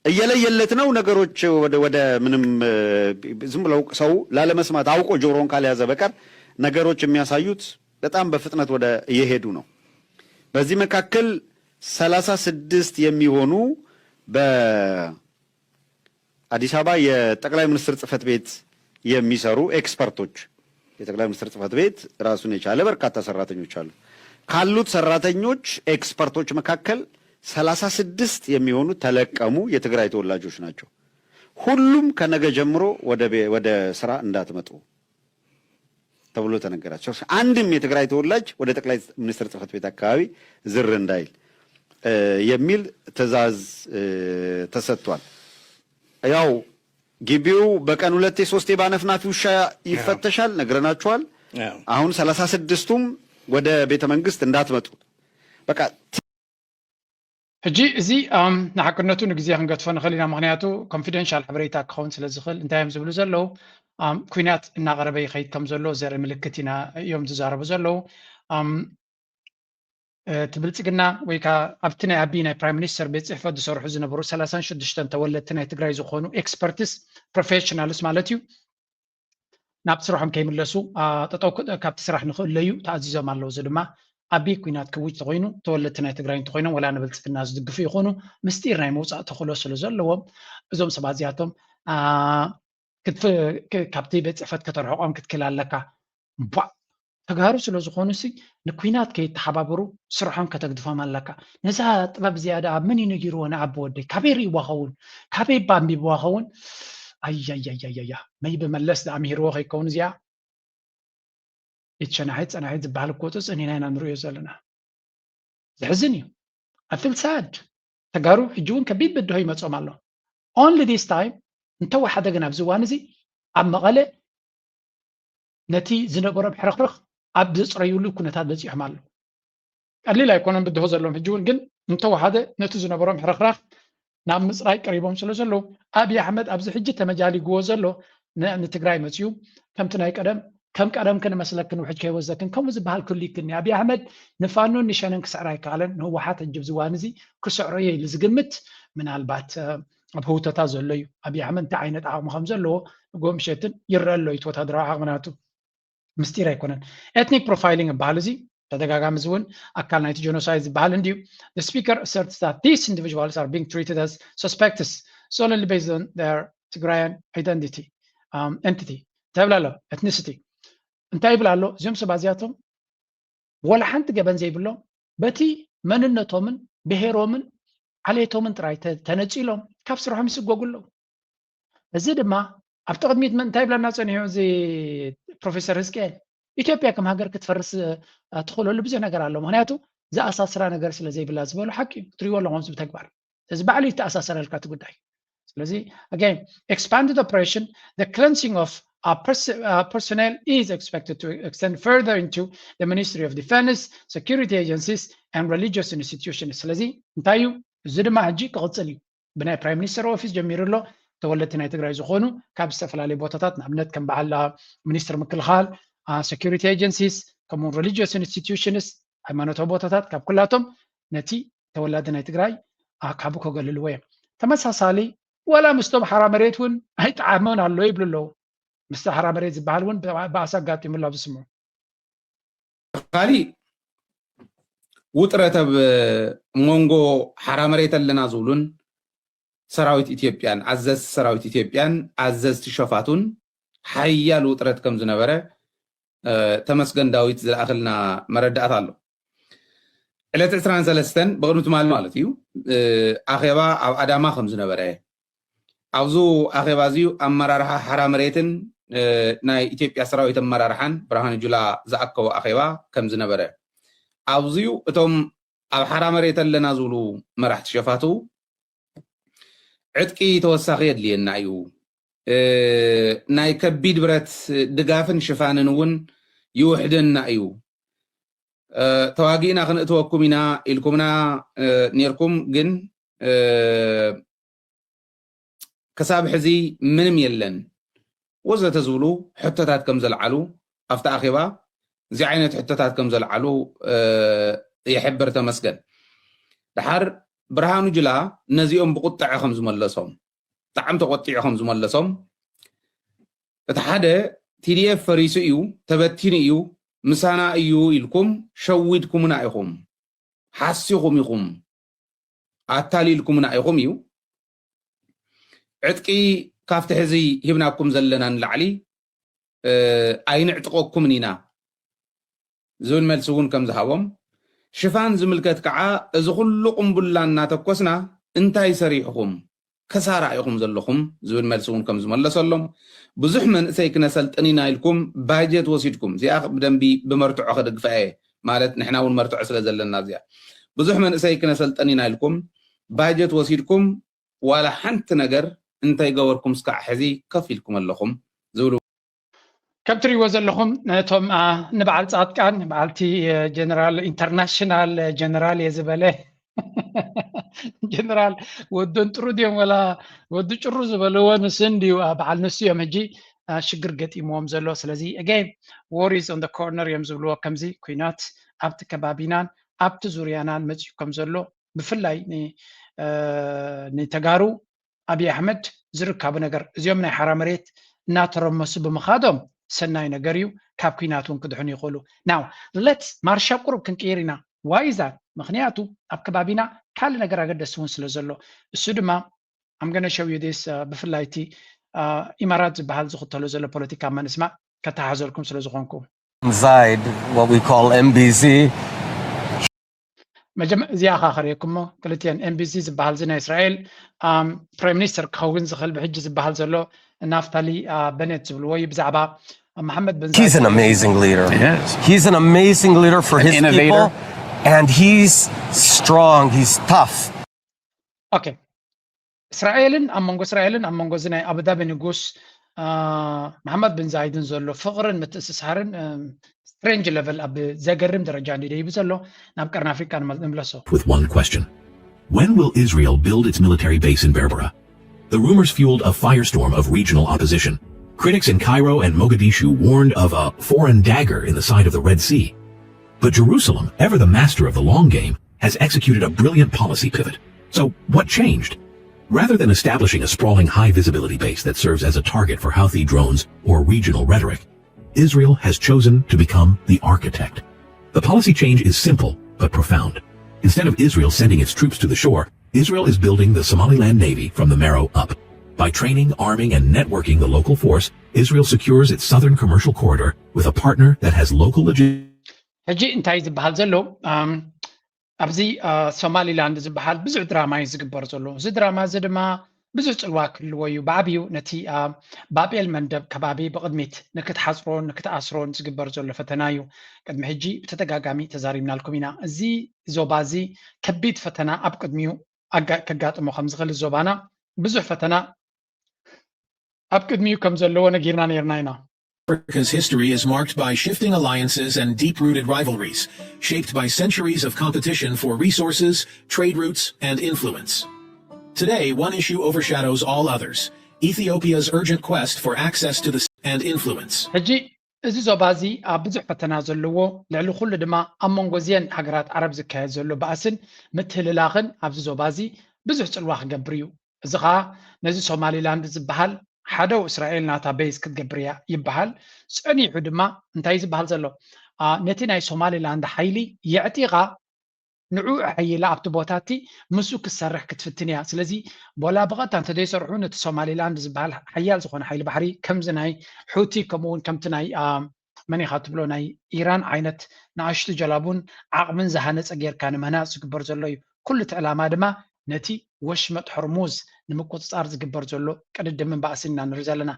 እየለየለት ነው። ነገሮች ወደ ምንም ዝም ብለው ሰው ላለመስማት አውቆ ጆሮን ካልያዘ በቀር ነገሮች የሚያሳዩት በጣም በፍጥነት ወደ እየሄዱ ነው። በዚህ መካከል ሰላሳ ስድስት የሚሆኑ በአዲስ አበባ የጠቅላይ ሚኒስትር ጽህፈት ቤት የሚሰሩ ኤክስፐርቶች፣ የጠቅላይ ሚኒስትር ጽህፈት ቤት ራሱን የቻለ በርካታ ሰራተኞች አሉ። ካሉት ሰራተኞች ኤክስፐርቶች መካከል ሰላሳ ስድስት የሚሆኑት ተለቀሙ የትግራይ ተወላጆች ናቸው። ሁሉም ከነገ ጀምሮ ወደ ስራ እንዳትመጡ ተብሎ ተነገራቸው። አንድም የትግራይ ተወላጅ ወደ ጠቅላይ ሚኒስትር ጽህፈት ቤት አካባቢ ዝር እንዳይል የሚል ትዕዛዝ ተሰጥቷል። ያው ግቢው በቀን ሁለቴ ሶስቴ ባነፍናፊ ውሻ ይፈተሻል፣ ነግረናችኋል። አሁን ሰላሳ ስድስቱም ወደ ቤተ መንግስት እንዳትመጡ በቃ ሕጂ እዚ ንሓቅነቱ ንግዜ ክንገድፎ ንኽእል ኢና። ምክንያቱ ኮንፊደንሻል ሓበሬታ ክኸውን ስለ ዝኽእል እንታይ እዮም ዝብሉ ዘለዉ? ኩናት እናቐረበ ይኸይድ ከም ዘሎ ዘርኢ ምልክት ኢና እዮም ዝዛረቡ ዘለዉ። እቲ ብልፅግና ወይ ከዓ ኣብቲ ናይ ኣቢ ናይ ፕራይም ሚኒስተር ቤት ፅሕፈት ዝሰርሑ ዝነበሩ ሰላሳን ሽዱሽተን ተወለድቲ ናይ ትግራይ ዝኾኑ ኤክስፐርትስ ፕሮፌሽናልስ ማለት እዩ ናብ ስርሖም ከይምለሱ ጠጠው ካብቲ ስራሕ ንክእለዩ ተኣዚዞም ኣለዉ። እዚ ድማ ኣቢ ኩናት ክውጅ ተኮይኑ ተወለድቲ ናይ ትግራይ እንተኮይኖም ወላ ንብልፅግና ዝድግፉ ይኮኑ ምስጢር ናይ ምውፃእ ተክእሎ ስለ ዘለዎም እዞም ሰባት እዚኣቶም ካብቲ ቤት ፅሕፈት ከተርሕቆም ክትክል ኣለካ። ቧዕ ተጋሩ ስለ ዝኾኑ ሲ ንኩናት ከይተሓባበሩ ስርሖም ከተግድፎም ኣለካ። ነዛ ጥበብ እዚኣ ደኣ መን እዩ ነጊርዎ ንዓቢ ወደይ? ካበይ ርእይዋ ኸውን? ካበይ እባ ኣንቢብዋ ኸውን? ኣያያያያያ መይቢ መለስ ደኣ ምሂርዎ ከይከውን እዚኣ ኢት ሸናሒት ጸናሒት ዝበሃል እኮ ጸኒሕና ኢና ንርእዮ ዘለና። ዘሕዝን እዩ። I feel sad። ተጋሩ ሕጂ እውን ከቢድ ብድሆ ይመጾም ኣሎ። Only this time እንተወሓደ ግን ኣብዚ እዋን እዚ ኣብ መቐለ ነቲ ዝነበሮም ሕርኽርኽ ኣብ ዘጽረዩሉ ኩነታት በጺሖም ኣለዉ። ቀሊል ኣይኮነን ብድሆ ዘለዎም ሕጂ እውን ግን እንተወሓደ ነቲ ዝነበሮም ሕርኽራኽ ናብ ምጽራይ ቀሪቦም ስለ ዘለዉ ኣብይ ኣሕመድ ኣብዚ ሕጂ ተመጃሊግዎ ዘሎ ንትግራይ መፅዩ ከምቲ ናይ ቀደም ከም ቀደምክን መስለክን ውሕጅ ከይወዘክን ከምኡ ዝበሃል ክህሉ ይክኒ ኣብይ ኣሕመድ ንፋኖን ንሸነን ክስዕር ኣይከኣለን ንህወሓት ሕጂ ኣብዚ እዋን እዚ ክስዕሮ እየ ኢሉ ዝግምት ምናልባት ኣብ ህውተታ ዘሎ እዩ ኣብይ ኣሕመድ እንታይ ዓይነት ዓቕሚ ከም ዘለዎ ንጎ ምሸትን ይረአ ኣሎ እቲ ወታደራዊ ዓቕሚ ናቱ ምስጢር ኣይኮነን ኤትኒክ ፕሮፋይሊንግ ይበሃል እዚ ተደጋጋሚ እዚ እውን ኣካል ናይቲ ጀኖሳይድ ዝበሃል እንድዩ። The speaker asserts that these individuals are being treated as suspects solely based on their Tigrayan identity, um, entity፣ እንታይ ይብል ኣሎ? Ethnicity። እንታይ ይብል ኣሎ? እዚኦም ሰባት እዚኣቶም ወላ ሓንቲ ገበን ዘይብሎም በቲ መንነቶምን ብሄሮምን ዓሌቶምን ጥራይ ተ- ተነፂሎም ካብ ስርሖም ይስጎጉ ኣለዉ። እዚ ድማ ኣብቲ ቅድሚት መ- እንታይ ይብለና ፀኒሑ እዚ ፕሮፌሰር ህዝቅኤል? ኢትዮጵያ ከም ሃገር ክትፈርስ እ፣ ትኽእለሉ ብዙሕ ነገር ኣሎ። ምክንያቱ ዝኣሳስራ ነገር ስለ ዘይብላ ዝበሉ ሓቂ እዩ። ክትሪእዎ ኣለኹም እዚ ብተግባር እዚ ባዕሉ ይተኣሳሰረልካ እቲ ጉዳይ። ስለዚ again, expanded oppression, the cleansing of uh, pers- uh, personnel is expected to extend further into the Ministry of Defense, security agencies, and religious institutions. ስለዚ እንታይ እዩ? እዚ ድማ ሕጂ ክቕፅል እዩ። ብናይ ፕራይም ሚኒስተር ኦፊስ ጀሚሩ ኣሎ። ተወለድቲ ናይ ትግራይ ዝኾኑ ካብ ዝተፈላለዩ ቦታታት፣ ንኣብነት ከም በዓል ሚኒስትር ምክልኻል፣ security agencies፣ ከምኡውን religious institutions፣ ሃይማኖታዊ ቦታታት ካብ ኩላቶም ነቲ ተወላዲ ናይ ትግራይ ኣካቡ ከገልልዎ እዮም። ተመሳሳሊ ዋላ ምስቶም ሓራ መሬት እውን ኣይጠዓመን ኣሎ ይብሉ ኣለዉ። ምስቲ ሓራ መሬት ዝበሃል እውን ብኣሳ ኣጋጢሙ ኣሎ ኣብዚ ስምዑ። ካሊእ ውጥረት ኣብ መንጎ ሓራ መሬት ኣለና ዝብሉን ሰራዊት ኢትዮጵያን ኣዘዝቲ ሰራዊት ኢትዮጵያን ኣዘዝቲ ሸፋቱን ሓያል ውጥረት ከም ዝነበረ ተመስገን ዳዊት ዝለኣኸልና መረዳእታ ኣሎ። ዕለት ዕስራን ሰለስተን ብቕድሚ ትማሊ ማለት እዩ ኣኼባ ኣብ ኣዳማ ከም ዝነበረ፣ ኣብዙ ኣኼባ እዚዩ ኣመራርሓ ሓራ መሬትን ናይ ኢትዮጵያ ሰራዊት ኣመራርሓን ብርሃኑ ጁላ ዝኣከቦ ኣኼባ ከም ዝነበረ፣ ኣብዚዩ እቶም ኣብ ሓራ መሬት ኣለና ዝብሉ መራሕቲ ሸፋቱ ዕጥቂ ተወሳኺ የድልየና እዩ፣ ናይ ከቢድ ብረት ድጋፍን ሽፋንን እውን ይውሕደና እዩ፣ ተዋጊእና ክንእትወኩም ኢና ኢልኩምና ኔርኩም፣ ግን ክሳብ ሕዚ ምንም የለን ወዘተ ዝብሉ ሕቶታት ከም ዘልዓሉ ኣብቲ ኣኼባ እዚ ዓይነት ሕቶታት ከም ዘልዓሉ ይሕብር ተመስገን። ድሓር ብርሃኑ ጁላ ነዚኦም ብቁጥዐ ከም ዝመለሶም፣ ብጣዕሚ ተቆጢዑ ከም ዝመለሶም፣ እቲ ሓደ ቲዲኤፍ ፈሪሱ እዩ፣ ተበቲኑ እዩ፣ ምሳና እዩ ኢልኩም ሸዊድኩምና ኢኹም፣ ሓሲኹም ኢኹም፣ ኣታሊልኩምና ኢኹም እዩ። ዕጥቂ ካብቲ ሕዚ ሂብናኩም ዘለና ንላዕሊ ኣይንዕጥቐኩምን ኢና ዝብል መልሲ እውን ከም ዝሃቦም፣ ሽፋን ዝምልከት ከዓ እዚ ኩሉ ቁምቡላ እናተኮስና እንታይ ሰሪሕኹም፣ ከሳራ ኢኹም ዘለኹም ዝብል መልሲ እውን ከም ዝመለሰሎም፣ ብዙሕ መንእሰይ ክነሰልጥን ኢና ኢልኩም ባጀት ወሲድኩም፣ እዚኣ ብደንቢ ብመርትዖ ከደግፋ እየ፣ ማለት ንሕና እውን መርትዖ ስለ ዘለና እዚኣ ብዙሕ መንእሰይ ክነሰልጥን ኢና ኢልኩም ባጀት ወሲድኩም ዋላ ሓንቲ ነገር እንተይገበርኩም እስካዕ ሕዚ ከፍ ኢልኩም ኣለኹም ዝብሉ። ከም ትሪእዎ ዘለኹም ነቶም ንበዓል ፃድቃን በዓልቲ ጀነራል ኢንተርናሽናል ጀነራል እየ ዝበለ ጀነራል ወዶን ጥሩ ድዮም ወላ ወዲ ጭሩ ዝበልዎ ንስ እንድዩ በዓል ንሱ እዮም ሕጂ ሽግር ገጢምዎም ዘሎ። ስለዚ again, war is on the corner እዮም ዝብልዎ። ከምዚ ኩናት ኣብቲ ከባቢናን ኣብቲ ዙርያናን መፂኡ ከም ዘሎ ብፍላይ ንተጋሩ ኣብይ ኣሕመድ ዝርካቡ ነገር እዚኦም ናይ ሓራ መሬት እናተረመሱ ብምኻዶም ሰናይ ነገር እዩ። ካብ ኩናት እውን ክድሕኑ ይኽእሉ። ናው ለት ማርሻ ቁሩብ ክንቅይር ኢና። ዋይዛት ምክንያቱ ኣብ ከባቢና ካልእ ነገር ኣገደሲ እውን ስለ ዘሎ እሱ ድማ ኣምገነ ሸው ዩዲስ ብፍላይ እቲ ኢማራት ዝበሃል ዝኽተሎ ዘሎ ፖለቲካ መንስማዕ ከተሓዘልኩም ስለ ዝኾንኩ Inside what we call M B Z. መጀመ እዚኣ ካ ከርእየኩሞ ክልቲአን M B Z ዝበሃል እዚ ናይ እስራኤል ፕራይም ሚኒስተር ክኸውን ዝኽእል ብሕጂ ዝበሃል ዘሎ ናፍታሊ በኔት ዝብልዎ እዩ ብዛዕባ መሓመድ ብን He's an amazing leader. Yes. He's an amazing leader for An his innovator. People, and he's strong. He's tough. Okay. እስራኤልን ኣብ መንጎ እስራኤልን ኣብ መንጎ እዚ ናይ ኣቡዳቢ ንጉስ መሓመድ ብን ዛይድን ዘሎ ፍቕርን ምትእስሳርን strange level ኣብ ዘገርም ደረጃ እንዲ ደይቡ ዘሎ። ናብ ቀርኒ ኣፍሪቃ ንምለሶ። With one question. When will Israel build its military base in Berbera? The rumors fueled a firestorm of regional opposition. Critics in Cairo and Mogadishu warned of a foreign dagger in the side of the Red Sea. But Jerusalem, ever the master of the long game, has executed a brilliant policy pivot. So, what changed? Rather than establishing a sprawling high visibility base that serves as a target for Houthi drones or regional rhetoric, Israel has chosen to become the architect, The policy change is simple but profound. Instead of Israel sending its troops to the shore, Israel is building the Somaliland Navy from the marrow up. By training, arming, and networking the local force, Israel secures its southern commercial corridor with a partner that has local logistics. ሕጂ እንታይ ዝበሃል ዘሎ ኣብዚ ሶማሊላንድ ዝበሃል ብዙሕ ድራማ እዩ ዝግበር ዘሎ። እዚ ድራማ እዚ ድማ ብዙሕ ፅልዋ ክህልዎ እዩ። ብዓብዩ ነቲ ባቤል መንደብ ከባቢ ብቕድሚት ንክትሓፅሮን ንክትኣስሮን ዝግበር ዘሎ ፈተና እዩ። ቅድሚ ሕጂ ብተደጋጋሚ ተዛሪብናልኩም ኢና። እዚ ዞባ እዚ ከቢድ ፈተና ኣብ ቅድሚኡ ከጋጥሞ ከም ዝኽእል ዞባና ብዙሕ ፈተና ኣብ ቅድሚኡ ከም ዘለዎ ነጊርና ነርና ኢና። Africa's history is marked by shifting alliances and deep rooted rivalries, shaped by centuries of competition for resources, trade routes, and influence. Today, one issue overshadows all others: Ethiopia's urgent quest for access to the and influence. ሕጂ እዚ ዞባ እዚ ኣብ ብዙሕ ፈተና ዘለዎ፣ ልዕሊ ኩሉ ድማ ኣብ መንጎ እዚአን ሃገራት ዓረብ ዝካየድ ዘሎ ባእስን ምትህልላኽን ኣብዚ ዞባ እዚ ብዙሕ ፅልዋ ክገብር እዩ። እዚ ኸዓ ነዚ ሶማሊላንድ ዝበሃል ሓደ እስራኤል ናታ ቤዝ ክትገብር እያ ይበሃል። ፀኒሑ ድማ እንታይ ዝበሃል ዘሎ ነቲ ናይ ሶማሊላንድ ሓይሊ የዕጢቓ ንዑ ሓይላ ኣብቲ ቦታ እቲ ምስኡ ክትሰርሕ ክትፍትን እያ። ስለዚ ቦላ ብቐጥታ እንተደይሰርሑ ነቲ ሶማሊላንድ ዝበሃል ሓያል ዝኾነ ሓይሊ ባሕሪ ከምዚ ናይ ሑቲ ከምኡ እውን ከምቲ ናይ መን ኢኻ ትብሎ ናይ ኢራን ዓይነት ንኣሽቱ ጀላቡን ዓቕምን ዝሃነፀ ጌርካ ንምህናፅ ዝግበር ዘሎ እዩ። ኩሉ እቲ ዕላማ ድማ ነቲ ወሽመጥ ሆርሙዝ ንምቁፅፃር ዝግበር ዘሎ ቅድድምን ባእስን ኢና ንርኢ ዘለና።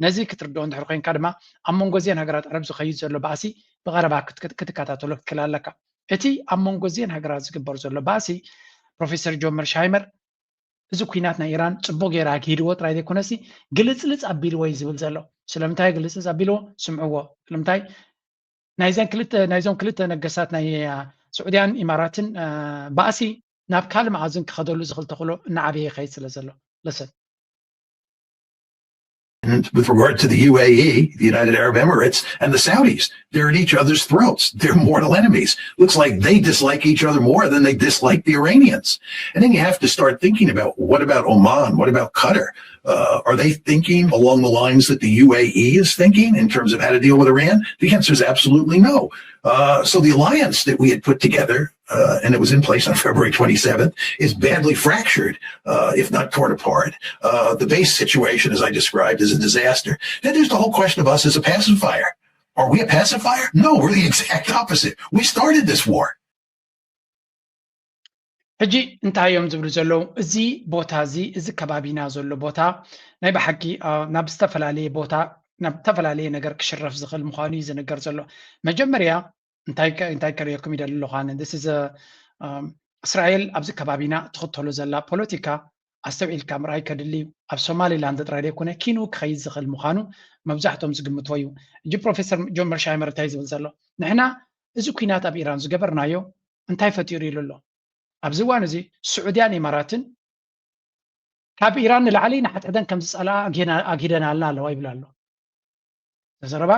ነዚ ክትርድኦ እንድሕር ኮይንካ ድማ ኣብ መንጎ እዚአን ሃገራት ዓረብ ዝኸይድ ዘሎ ባእሲ ብቐረባ ክትከታተሎ ክትክእል ኣለካ። እቲ ኣብ መንጎ እዚአን ሃገራት ዝግበር ዘሎ ባእሲ ፕሮፌሰር ጆን መርሻይመር እዚ ኩናት ናይ ኢራን ፅቡቅ ገይራ ኣግሂድዎ ጥራይ ዘይኮነሲ ግልፅልፅ ኣቢልዎ እዩ ዝብል ዘሎ። ስለምንታይ ግልፅልፅ ኣቢልዎ? ስምዕዎ። ስለምንታይ ናይዘን ክልተ ናይዞም ክልተ ነገሳት ናይ ስዑድያን ኢማራትን ባእሲ ናብ ካልእ መኣዝን ክኸደሉ ዝኽእል ተኽእሎ እናዓበየ ይኸይድ ስለ ዘሎ። Listen. And with regard to the U A E, the United Arab Emirates, and the Saudis, they're at each other's throats. They're mortal enemies. Looks like they dislike each other more than they dislike the Iranians. And then you have to start thinking about, what about Oman? What about Qatar? Uh, are they thinking along the lines that the U A E is thinking in terms of how to deal with Iran? The answer is absolutely no. Uh, so the alliance that we had put together uh, and it was in place on February twenty-seventh, is badly fractured, uh, if not torn apart. Uh, the base situation, as I described, is a disaster. Then there's the whole question of us as a pacifier. Are we a pacifier? No, we're the exact opposite. We started this war. ሕጂ እንታይ እዮም ዝብሉ ዘለዉ? እዚ ቦታ እዚ እዚ ከባቢና ዘሎ ቦታ ናይ ብሓቂ ናብ ዝተፈላለየ ቦታ ናብ ዝተፈላለየ ነገር ክሽረፍ ዝኽእል ምዃኑ እዩ ዝንገር ዘሎ። መጀመርያ እንታይ እንታይ ከርእየኩም ይደሊ ኣለኹ ኣነ this is እስራኤል ኣብዚ ከባቢና ትኽተሎ ዘላ ፖለቲካ ኣስተውዒልካ ምርኣይ ከድሊ እዩ። ኣብ ሶማሊላንድ ጥራይ ዘይኮነ ኪኑ ክኸይድ ዝኽእል ምዃኑ መብዛሕቶም ዝግምትዎ እዩ። እጂ ፕሮፌሰር ጆን መርሻይመር እንታይ ዝብል ዘሎ ንሕና እዚ ኩናት ኣብ ኢራን ዝገበርናዮ እንታይ ፈጢሩ ኢሉ ኣሎ። ኣብዚ እዋን እዚ ስዑድያን ኢማራትን ካብ ኢራን ንላዕሊ ንሓድሕደን ከም ዝፀልኣ ኣግሂደናልና ኣለዋ ይብል ኣሎ። ዘረባ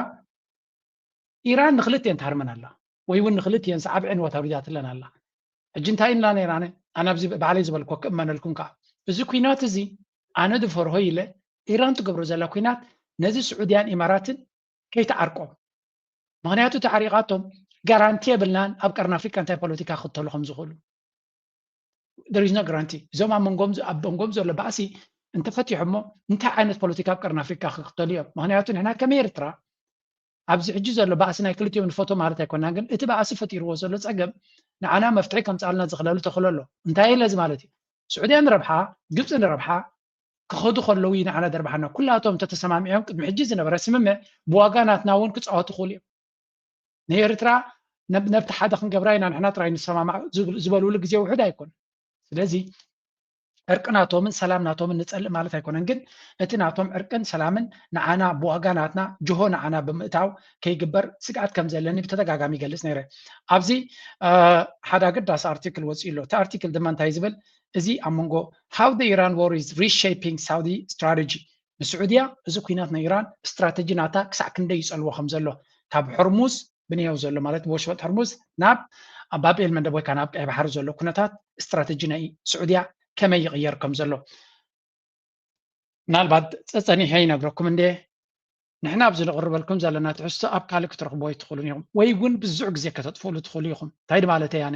ኢራን ንክልቲኤን ትሃርመን ኣላ ወይ እውን ንክልቲኤን ሰዓብዐን ወታሪዛትለን ኣላ። ሕጂ እንታይ ኢልና ነይራነ ኣነ ኣብዚ ባዕለይ ዝበልኮ ክእመነልኩም ከዓ እዚ ኩናት እዚ ኣነ ዝፈርሆ ኢለ ኢራን ትገብሮ ዘላ ኩናት ነዚ ስዑድያን ኢማራትን ከይተዓርቆም ምክንያቱ ተዓሪቃቶም ጋራንቲ የብልናን ኣብ ቀርኒ ኣፍሪካ እንታይ ፖለቲካ ክክተሉ ከም ዝኽእሉ there is no guarantee እዞም ኣብ መንጎም ኣብ መንጎም ዘሎ ባእሲ እንተፈቲሖሞ እንታይ ዓይነት ፖለቲካ ኣብ ቀርኒ ኣፍሪካ ክክተሉ እዮም ምክንያቱ ንሕና ከም ኤርትራ ኣብዚ ሕጂ ዘሎ ባእሲ ናይ ክልቲኦም ንፈቶ ማለት ኣይኮናን ግን እቲ ባእሲ ፈጢርዎ ዘሎ ፀገም ንዓና መፍትሒ ከምፃልና ዝኽለሉ ተኽእሎ ኣሎ እንታይ ኢለ እዚ ማለት እዩ ስዑድያ ንረብሓ ግብፂ ንረብሓ ክኸዱ ከለዉ እዩ ንዓና ደርብሓና ኩላቶም እንተተሰማሚዖም ቅድሚ ሕጂ ዝነበረ ስምምዕ ብዋጋ ናትና እውን ክፃወቱ ክኽእሉ እዮም ንኤርትራ ነብቲ ሓደ ክንገብራ ኢና ንሕና ጥራይ ንሰማማዕ ዝበልሉ ግዜ ውሑድ ኣይኮን ስለዚ ዕርቂ ናቶምን ሰላም ናቶምን ንፀልእ ማለት ኣይኮነን ግን እቲ ናቶም ዕርቅን ሰላምን ንዓና ብዋጋ ናትና ጅሆ ንዓና ብምእታው ከይግበር ስግኣት ከም ዘለኒ ብተደጋጋሚ ይገልፅ ነይረ ኣብዚ ሓደ ኣገዳሲ ኣርቲክል ወፂኡ ኣሎ እቲ ኣርቲክል ድማ እንታይ ዝብል እዚ ኣብ መንጎ how the Iran war is reshaping Saudi strategy ንስዑድያ እዚ ኩናት ናይ ኢራን ስትራተጂ ናታ ክሳዕ ክንደይ ይፀልዎ ከም ዘሎ ካብ ሕርሙዝ ብንየው ዘሎ ማለት ብወሽመጥ ሕርሙዝ ናብ ባብኤል መንደብ ወይካ ናብ ቀይ ባሕሪ ዘሎ ኩነታት ስትራተጂ ናይ ስዑድያ ከመይ ይቕየር ከም ዘሎ ምናልባት ፀፀኒሐ ይነግረኩም እንደ ንሕና ኣብዚ ንቕርበልኩም ዘለና ትሕዝቶ ኣብ ካልእ ክትረኽብዎ ኣይትኽእሉን ኢኹም፣ ወይ እውን ብዙሕ ግዜ ከተጥፍእሉ ትኽእሉ ኢኹም። እንታይ ማለት እየ ኣነ?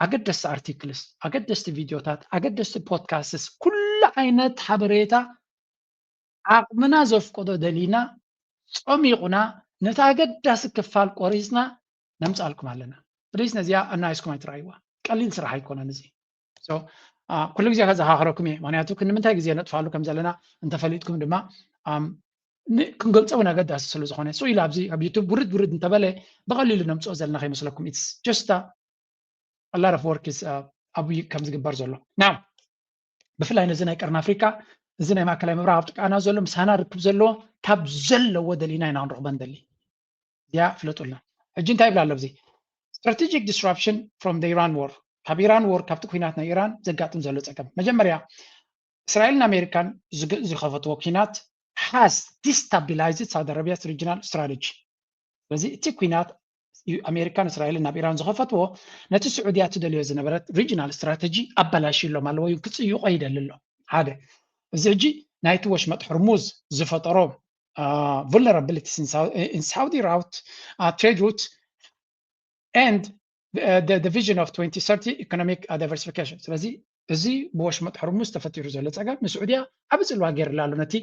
ኣገደስቲ ኣርቲክልስ፣ ኣገደስቲ ቪድዮታት፣ ኣገደስቲ ፖድካስትስ፣ ኩሉ ዓይነት ሓበሬታ ዓቕምና ዘፍቅዶ ደሊና ጸሚቑና ነቲ ኣገዳሲ ክፋል ቆሪጽና ነምጻልኩም ኣለና። ፕሊስ ነዚኣ ኣናይስኩም ኣይትረኣይዋ። ቀሊል ስራሕ ኣይኮነን እዚ። ኩሉ ግዜ ከዘኻኽረኩም እየ፣ ምክንያቱ ክንምንታይ ግዜ ነጥፋሉ ከም ዘለና እንተፈሊጥኩም ድማ ክንገልፆ እውን ኣገዳሲ ስለ ዝኾነ። ኢሉ ኣብዚ ኣብ ዩቱብ ውርድ ውርድ እንተበለ ብቐሊሉ ነምፅኦ ዘለና ከይመስለኩም። ኢትስ ጀስት ላር ኦፍ ወርክ ኣብ ከም ዝግበር ዘሎ ና። ብፍላይ ነዚ ናይ ቀርኒ ኣፍሪካ፣ እዚ ናይ ማእከላይ ምብራቕ ኣብ ጥቃና ዘሎ፣ ምሳና ርክብ ዘለዎ፣ ካብ ዘለዎ ደሊና ኢና ክንረኽቦ ንደሊ። እዚኣ ፍለጡልና። ሕጂ እንታይ ይብል ኣሎ ኣብዚ? Strategic disruption from the Iran war፣ ካብ ኢራን ወር፣ ካብቲ ኩናት ናይ ኢራን ዘጋጥም ዘሎ ፀገም። መጀመርያ እስራኤልን ኣሜሪካን ዝኸፈትዎ ኩናት has destabilized Saudi Arabia's regional strategy። ስለዚ እቲ ኩናት ኣሜሪካን እስራኤልን ናብ ኢራን ዝኸፈትዎ ነቲ ስዑድያ ትደልዮ ዝነበረት ሪጅናል ስትራተጂ ኣበላሽሎም ኣለዎ እዩ፣ ክፅይቆ ይደሊ ኣሎ። ሓደ፣ እዚ ሕጂ ናይቲ ወሽመጥ ሕርሙዝ ዝፈጠሮ vulnerabilities in Saudi route, trade route and the vision of twenty thirty economic diversification። ስለዚ እዚ ብወሽመጥ ሕርሙዝ ተፈጢሩ ዘሎ ፀገም ንስዑድያ ዓቢ ፅልዋ ገይርላ ኣሎ። ነቲ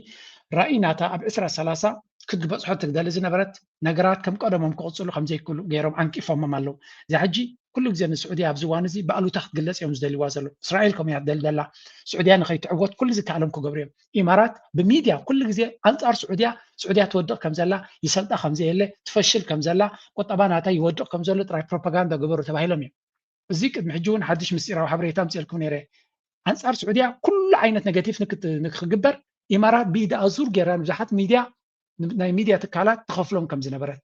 ራእይ ናታ ኣብ ዕስራ ሰላሳ ክትበፅሖ ትግደሊ ዝነበረት ነገራት ከም ቀደሞም ክቕፅሉ ከም ዘይክእሉ ገይሮም ዓንቂፎሞም ኣለዉ። እዚኣ ሕጂ ኩሉ ግዜ ንስዑድያ ኣብዚ እዋን እዚ ብኣሉታ ክትግለፅ እዮም ዝደልይዋ ዘለዉ። እስራኤል ከምኡ እያ ትደሊ ዘላ። ስዑድያ ንኸይትዕወት ኩሉ ዝከኣሎም ክገብሩ እዮም። ኢማራት ብሚድያ ኩሉ ግዜ ኣንፃር ስዑድያ፣ ስዑድያ ትወድቕ ከም ዘላ፣ ይሰልጣ ከም ዘየለ፣ ትፈሽል ከም ዘላ፣ ቁጠባ ናታ ይወድቕ ከም ዘሎ ጥራይ ፕሮፓጋንዳ ግበሩ ተባሂሎም እዮም። እዚ ቅድሚ ሕጂ እውን ሓድሽ ምስጢራዊ ሓበሬታ ኣምፅኤልኩም ነይረ። ኣንፃር ስዑድያ ኩሉ ዓይነት ኔጋቲቭ ንክግበር ኢማራት ብኢዳ ኣዙር ገይራ ንብዙሓት ሚድያ ናይ ሚድያ ትካላት ትኸፍሎም ከም ዝነበረት፣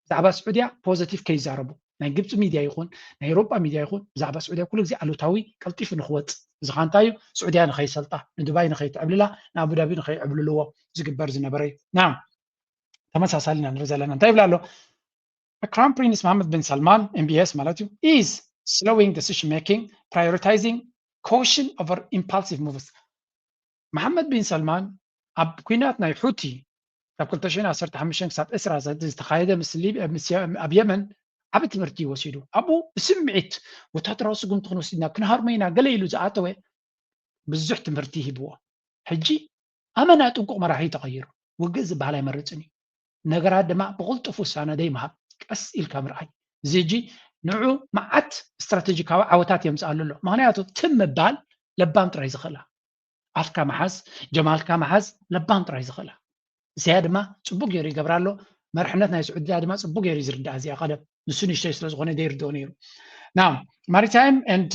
ብዛዕባ ስዑድያ ፖዘቲቭ ከይዛረቡ፣ ናይ ግብፂ ሚድያ ይኹን ናይ ኤውሮጳ ሚድያ ይኹን ብዛዕባ ስዑድያ ኩሉ ግዜ ኣሉታዊ ቀልጢፉ ንክወፅእ። እዚ ከዓ እንታይ እዩ? ስዑድያ ንኸይሰልጣ፣ ንዱባይ ንኸይትዕብልላ፣ ንኣቡዳቢ ንኸይዕብልልዎ ዝግበር ዝነበረ እዩ። ና ተመሳሳሊ ኢና ንርኢ ዘለና። እንታይ ይብል ኣሎ? Crown Prince Mohammed bin Salman, M B S ማለት እዩ, is slowing decision making, prioritizing caution over impulsive moves። መሓመድ ቢን ሰልማን ኣብ ኩናት ናይ ሑቲ ካብ ክልተ ሽሕን ዓሰርተ ሓሙሽተን ክሳብ ዕስራ ዝተኻየደ ምስ ኣብ የመን ዓቢ ትምህርቲ እዩ ወሲዱ። ኣብኡ ብስምዒት ወታደራዊ ስጉምቲ ክንወስድ ኢና፣ ክንሃርሞ ኢና ገለ ኢሉ ዝኣተወ ብዙሕ ትምህርቲ ሂብዎ። ሕጂ ኣመና ጥንቁቕ መራሒ ተቐይሩ። ውግእ ዝበሃል ኣይመርፅን እዩ። ነገራት ድማ ብቕልጡፍ ውሳነ ዘይምሃብ፣ ቀስ ኢልካ ምርኣይ። እዚ ሕጂ ንዑ መዓት ስትራቴጂካዊ ዓወታት የምፅኣሉ ኣሎ። ምክንያቱ ትም ምባል ለባም ጥራይ ዝኽእላ፣ ኣፍካ ምሓዝ፣ ጀማልካ ምሓዝ ለባም ጥራይ ዝኽእላ። እዚኣ ድማ ፅቡቅ ገይሩ ይገብራ ኣሎ። መርሕነት ናይ ስዑድያ ድማ ፅቡቅ ገይሩ እዩ ዝርዳእ። እዚኣ ቀደም ንሱ ንእሽተይ ስለ ዝኾነ ዘይርድኦ ነይሩ። Now, maritime and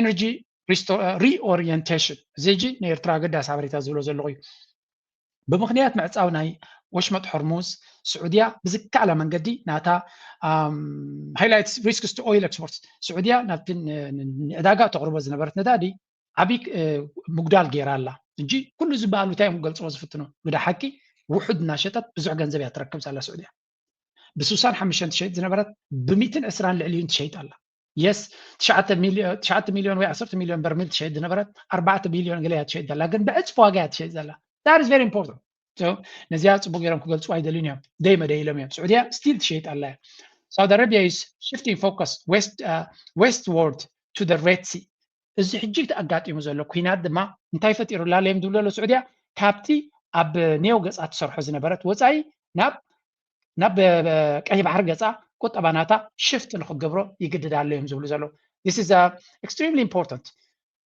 energy reorientation፣ እዚ ሕጂ ንኤርትራ ኣገዳሲ ሓበሬታ ዝብሎ ዘለኹ እዩ። ብምኽንያት ምዕፃው ናይ ወሽመጥ ሆርሙዝ ስዑድያ ብዝከኣላ መንገዲ ናታ highlights risks to oil exports፣ ስዑድያ ናብቲ ንዕዳጋ ተቕርቦ ዝነበረት ነዳዲ ዓብዪ ምጉዳል ገይራ ኣላ። እንጂ ኩሉ ዝበሃሉ እንታይ እዮም ክገልፅዎ ዝፍትኑ? ግዳ ሓቂ ውሑድ እናሸጠት ብዙሕ ገንዘብ እያ ትረክብ ዘላ ስዑድያ። ብስሳን ሓሙሽተን ትሸይጥ ዝነበረት ብሚእትን ዕስራን ልዕሊኡን ትሸይጥ ኣላ። የስ፣ ትሽዓተ ሚልዮን ወይ ዓሰርተ ሚልዮን በርሚል ትሸይጥ ዝነበረት ኣርባዕተ ቢልዮን ገለ እያ ትሸይጥ ዘላ፣ ግን ብዕፅፊ ዋጋ እያ ትሸይጥ ዘላ። That is very important። ነዚኣ ፅቡቅ ገይሮም ክገልፁ ኣይደልዩን እዮም፣ ደይ መደይ ኢሎም እዮም። ስዑድያ ስቲል ትሸይጥ ኣላ እያ። Saudi Arabia is shifting focus westward to the Red Sea። እዚ ሕጂ ኣጋጢሙ ዘሎ ኩናት ድማ እንታይ ፈጢሩላ እዮም ዝብሉ ኣለዉ? ስዑድያ ካብቲ ኣብ ኔው ገፃ ትሰርሖ ዝነበረት ወፃኢ ናብ ናብ ቀይሕ ባሕሪ ገፃ ቁጠባ ናታ ሽፍት ንክገብሮ ይግድዳ ኣሎ እዮም ዝብሉ ዘለዉ። This is extremely important።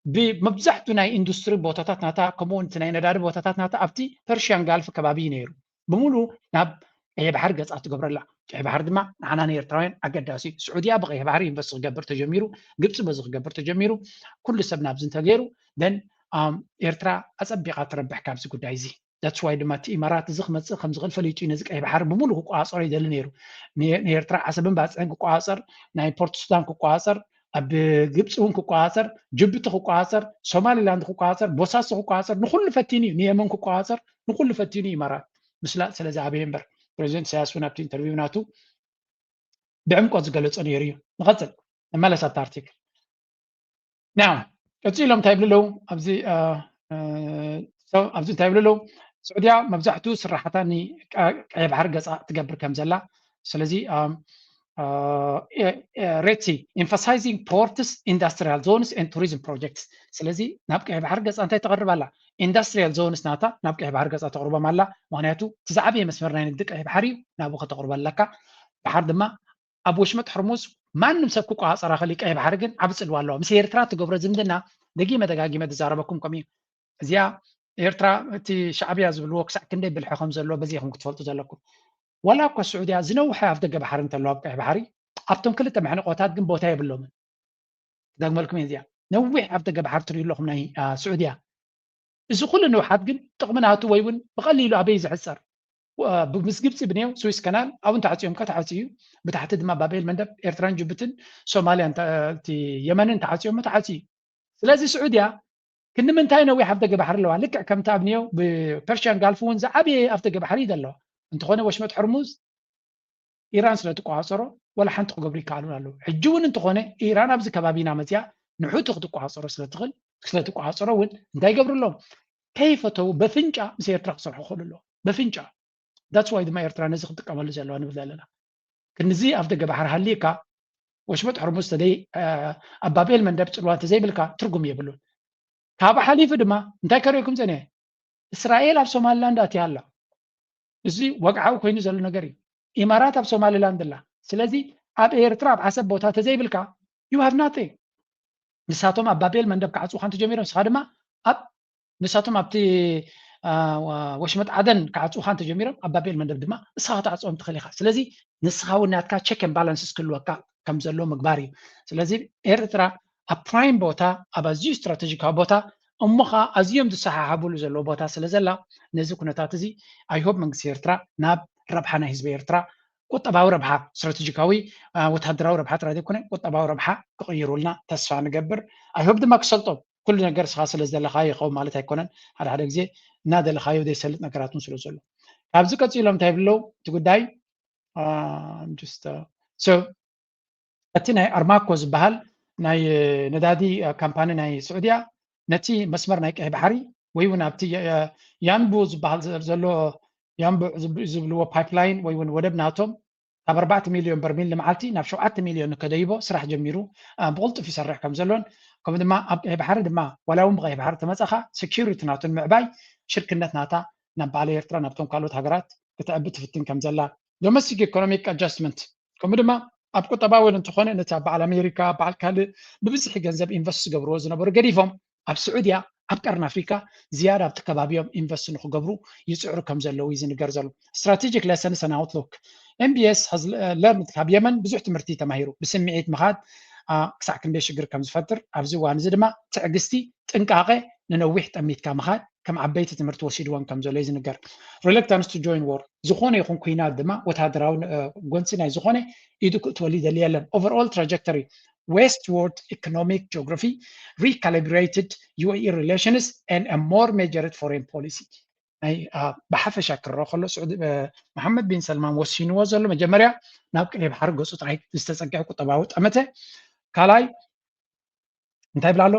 ብመብዛሕቱ ናይ ኢንዱስትሪ ቦታታት ናታ ከምኡ እውን እቲ ናይ ነዳዲ ቦታታት ናታ ኣብቲ ፐርሽያን ጋልፍ ከባቢ እዩ ነይሩ። ብምሉ ናብ ቀይሕ ባሕሪ ገፃ ትገብረላ። ቀይሕ ባሕሪ ድማ ንዓና ንኤርትራውያን ኣገዳሲ እዩ። ስዑድያ ብቀይሕ ባሕሪ ኢንቨስት ክገብር ተጀሚሩ፣ ግብፂ በዚ ክገብር ተጀሚሩ፣ ኩሉ ሰብ ናብዚ እንተገይሩ ደን ኤርትራ ኣፀቢቃ ትረብሕ ካብዚ ጉዳይ እዚ። That's why ድማ እቲ ኢማራት እዚ ክመፅእ ከም ዝኽእል ፈሊጡ እዩ ነዚ ቀይሕ ባሕሪ ብምሉ ክቆፃፀሮ ይደሊ ነይሩ። ንኤርትራ ዓሰብን ባፅዕን ክቆፃፀር፣ ናይ ፖርት ሱዳን ክቆፃፀር፣ ኣብ ግብፂ እውን ክቆፃፀር፣ ጅቡቲ ክቆፃፀር፣ ሶማሊላንድ ክቆፃፀር፣ ቦሳሶ ክቆፃፀር፣ ንኩሉ ፈቲኑ እዩ። ንየመን ክቆፃፀር ንኩሉ ፈቲኑ እዩ ኢማራት። ምስላጥ ስለ ዝኣበየ እምበር ፕሬዚደንት ኢሳያስ እውን ኣብቲ ኢንተርቪው ናቱ ብዕምቆት ዝገለፆ ነይሩ እዩ። ንቐፅል፣ ንመለስ ኣብቲ ኣርቲክል። Now ቀፂሎም እንታይ ይብሉ ኣለዉ? ኣብዚ ኣብዚ እንታይ ይብሉ ኣለዉ? ስዑድያ መብዛሕትኡ ስራሕታ ንቀይሕ ባሕሪ ገፃ ትገብር ከም ዘላ። ስለዚ ሬድ ሲ emphasizing ports, industrial zones and tourism projects። ስለዚ ናብ ቀይሕ ባሕሪ ገፃ እንታይ ተቕርብ ኣላ? ኢንዳስትሪያል ዞንስ ናታ ናብ ቀይሕ ባሕሪ ገፃ ተቕርቦም ኣላ። ምክንያቱ እቲ ዝዓበየ መስመር ናይ ንግዲ ቀይሕ ባሕሪ እዩ፣ ናብኡ ከተቕርቦ ኣለካ። ድሓር ድማ ኣብ ወሽመጥ ሕርሙዝ ማንም ሰብ ክቆፃፀራ ክእል እዩ። ቀይሕ ባሕሪ ግን ዓቢ ፅልዋ ኣለዋ። ምስ ኤርትራ ትገብሮ ዝምድና ደጊመ ደጋጊመ ዝዛረበኩም ከምኡ እዩ። እዚኣ ኤርትራ እቲ ሻዕብያ ዝብልዎ ክሳዕ ክንደይ ብልሒ ከም ዘለዎ በዚ ኢኹም ክትፈልጡ ዘለኩም። ዋላ እኳ ስዑድያ ዝነውሐ ኣፍደገ ባሕሪ እንተለዋ ኣብ ቀይሕ ባሕሪ ኣብቶም ክልተ መሕንቆታት ግን ቦታ የብሎምን። ክደግመልኩም እየ እዚኣ። ነዊሕ ኣፍደገ ባሕሪ ትርእዩ ኣለኹም ናይ ስዑድያ። እዚ ኩሉ ንውሓት ግን ጥቕሚ ናቱ ወይ እውን ብቐሊሉ ኣበይ ዝሕፀር? ምስ ግብፂ ብኔው ስዊስ ከናል ኣብኡ እንተዓፅዮም ከተዓፅዩ እዩ። ብታሕቲ ድማ ባብኤል መንደብ ኤርትራን ጅቡትን ሶማልያን የመንን ተዓፅዮም ተዓፅዩ እዩ። ስለዚ ስዑድያ ክንምንታይ ነዊሕ ኣፍደገ ባሕሪ ኣለዋ? ልክዕ ከምቲ ኣብ ኔው ብፐርሽያን ጋልፍ እውን ዝዓበየ ኣፍደገ ባሕሪ እዩ ዘለዋ። እንተኾነ ወሽመጥ ሕርሙዝ ኢራን ስለ ትቆፃፀሮ ዋላ ሓንቲ ክገብሩ ይከኣሉን ኣለዉ። ሕጂ እውን እንተኾነ ኢራን ኣብዚ ከባቢና መፅያ ንሑቲ ክትቆፃፀሮ ስለትኽእል ስለትቆፃፀሮ እውን እንታይ ይገብሩ ኣለዎም? ከይፈተው በፍንጫ ምስ ኤርትራ ክሰርሑ ክኽእሉ ኣለዎ። በፍንጫ that's why ድማ ኤርትራ ነዚ ክትጥቀመሉ ዘለዋ ንብል ዘለና። ክንዚ ኣፍደገ ባሕሪ ሃልዩካ ወሽመጥ ሕርሙዝ ተዘይ ኣብ ባብኤል መንደብ ፅልዋ እንተዘይብልካ ትርጉም የብሉን። ካብ ሓሊፉ ድማ እንታይ ከርእየኩም ፀኒሐ? እስራኤል ኣብ ሶማሊላንድ ኣትያ ኣላ። እዚ ወግዓዊ ኮይኑ ዘሎ ነገር እዩ። ኢማራት ኣብ ሶማሊላንድ ኣላ። ስለዚ ኣብ ኤርትራ ኣብ ዓሰብ ቦታ ተዘይብልካ you have nothing። ንሳቶም ኣብ ባቤል መንደብ ክዓፅውካ እንተጀሚሮም ንስኻ ድማ ኣብ ንሳቶም ኣብቲ ወሽመጥ ዓደን ክዓፅውካ እንተጀሚሮም ኣብ ባቤል መንደብ ድማ ንስኻ ክትዓፅዎም ትኽእል ኢኻ። ስለዚ ንስኻ እውን ናትካ check and balances ክህልወካ ከም ዘሎ ምግባር እዩ። ስለዚ ኤርትራ ኣብ ፕራይም ቦታ ኣብ ኣዝዩ ስትራቴጂካዊ ቦታ እሞ ኸዓ ኣዝዮም ዝሰሓሓብሉ ዘለዎ ቦታ ስለ ዘላ ነዚ ኩነታት እዚ I hope መንግስቲ ኤርትራ ናብ ረብሓ ናይ ህዝቢ ኤርትራ ቁጠባዊ ረብሓ ስትራቴጂካዊ ወታደራዊ ረብሓ ጥራይ ዘይኮነ ቁጠባዊ ረብሓ ክቕይሩልና ተስፋ ንገብር። I hope ድማ ክሰልጦም ኩሉ ነገር ስኻ ስለ ዝደለኻዮ ይኸውን ማለት ኣይኮነን። ሓደ ሓደ ግዜ እናደለኻዮ ዘይሰልጥ ነገራት እውን ስለ ዘሎ ካብዚ ቀፂሎም እንታይ ብለው እቲ ጉዳይ እቲ ናይ ኣርማኮ ዝበሃል ናይ ነዳዲ ካምፓኒ ናይ ስዑድያ ነቲ መስመር ናይ ቀይሕ ባሕሪ ወይ እውን ኣብቲ ያንቡ ዝበሃል ዘሎ ያንቡ ዝብልዎ ፓይፕላይን ወይ እውን ወደብ ናቶም ካብ ኣርባዕተ ሚልዮን በርሚል ንመዓልቲ ናብ ሸውዓተ ሚልዮን ከደይቦ ስራሕ ጀሚሩ ብቕልጡፍ ይሰርሕ ከም ዘሎን ከምኡ ድማ ኣብ ቀይሕ ባሕሪ ድማ ዋላ እውን ብቀይሕ ባሕሪ ተመፀኻ ሴኪሪቲ ናቱ ንምዕባይ ሽርክነት ናታ ናብ በዓል ኤርትራ ናብቶም ካልኦት ሃገራት ክተዕቢ ትፍትን ከም ዘላ domestic economic adjustment ከምኡ ድማ ኣብ ቁጠባዊ እውን እንተኾነ ነቲ ኣብ በዓል ኣሜሪካ በዓል ካልእ ብብዝሒ ገንዘብ ኢንቨስት ዝገብርዎ ዝነበሩ ገዲፎም ኣብ ስዑድያ ኣብ ቀርኒ ኣፍሪካ ዝያዳ ኣብቲ ከባቢኦም ኢንቨስት ንክገብሩ ይፅዕሩ ከም ዘለዉ እዩ ዝንገር ዘሎ። Strategic lessons and outlook MBS has learned ካብ የመን ብዙሕ ትምህርቲ ተማሂሩ ብስምዒት ምኻድ ክሳዕ ክንደይ ሽግር ከም ዝፈጥር ኣብዚ እዋን እዚ ድማ ትዕግስቲ ጥንቃቐ ንነዊሕ ጠሚትካ ምኻድ ከም ዓበይቲ ትምህርቲ ወሲድወን ከም ዘሎ እዩ ዝንገር። Reluctance to join war ዝኾነ ይኹን ኩናት ድማ ወታደራዊ ጎንፂ ናይ ዝኾነ ኢዱ ክእትወሉ ይደሊ የለን። Overall trajectory westward economic geography recalibrated UAE relations and a more measured foreign policy ናይ ብሓፈሻ ክረኦ ከሎ ስዑዲ መሓመድ ቢን ሰልማን ወሲንዎ ዘሎ መጀመርያ ናብ ቀይሕ ባሕሪ ገፁ ጥራይ ዝተፀግዐ ቁጠባዊ ጠመተ ካልኣይ እንታይ ብላ ኣሎ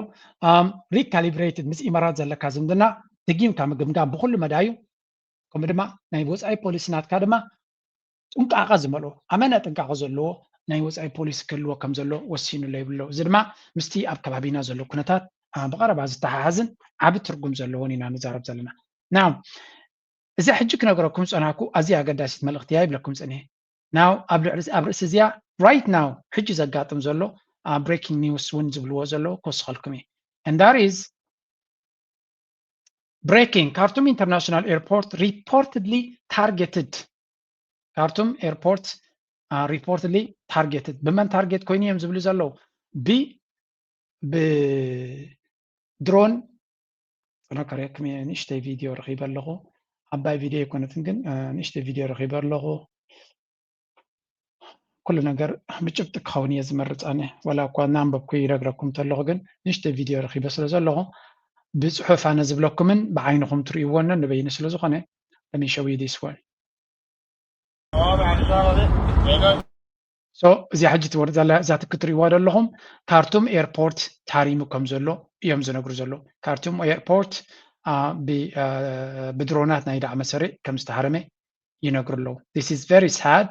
recalibrated ምስ ኢማራት ዘለካ ዝምድና ደጊምካ ምግምጋም ብኩሉ መዳዩ ከምኡ ድማ ናይ ወፃኢ ፖሊሲ ናትካ ድማ ጥንቃቐ ዝመልኦ ኣመና ጥንቃቐ ዘለዎ ናይ ወፃኢ ፖሊሲ ክህልዎ ከም ዘሎ ወሲኑ ኣሎ ይብሎ። እዚ ድማ ምስቲ ኣብ ከባቢና ዘሎ ኩነታት ብቐረባ ዝተሓሓዝን ዓቢ ትርጉም ዘለዎን ኢና ንዛረብ ዘለና። ና እዚ ሕጂ ክነግረኩም ዝፀናኩ ኣዝያ ኣገዳሲት መልእኽቲ እያ ይብለኩም ፅኒሐ። ናው ኣብ ልዕሊ ኣብ ርእሲ እዚኣ right now ሕጂ ዘጋጥም ዘሎ breaking news እውን ዝብልዎ ዘለዉ ክወስኸልኩም እየ። And that is breaking Khartoum International Airport reportedly targeted Khartoum Airport reportedly targeted ብመን ታርጌት ኮይኑ እዮም ዝብሉ ዘለዉ ብ ብድሮን ጥንካሬኩም እየ ንእሽተይ ቪድዮ ረኺበ ኣለኹ ዓባይ ቪድዮ ኣይኮነትን ግን ንእሽተይ ቪድዮ ረኺበ ኣለኹ ኩሉ ነገር ብጭብጢ ክኸውን እየ ዝመርፅ ኣነ ዋላ እኳ እናንበብኩ ይነግረኩም እንተለኹ ግን ንእሽተይ ቪድዮ ረኺበ ስለ ዘለኹ ብፅሑፍ ኣነ ዝብለኩምን ብዓይንኹም ትርእይዎን ነንበይኑ ስለ ዝኾነ let me show you this one so እዚኣ ሕጂ ትወርድ ዘላ እዛ ትክትርእይዋ ዘለኹም ካርቱም ኤርፖርት ታሪሙ ከም ዘሎ እዮም ዝነግሩ ዘለዉ ካርቱም ኤርፖርት ብድሮናት ናይ ዳዕመ ሰሪዕ ከም ዝተሃረመ ይነግሩ ኣለዉ። This is very sad።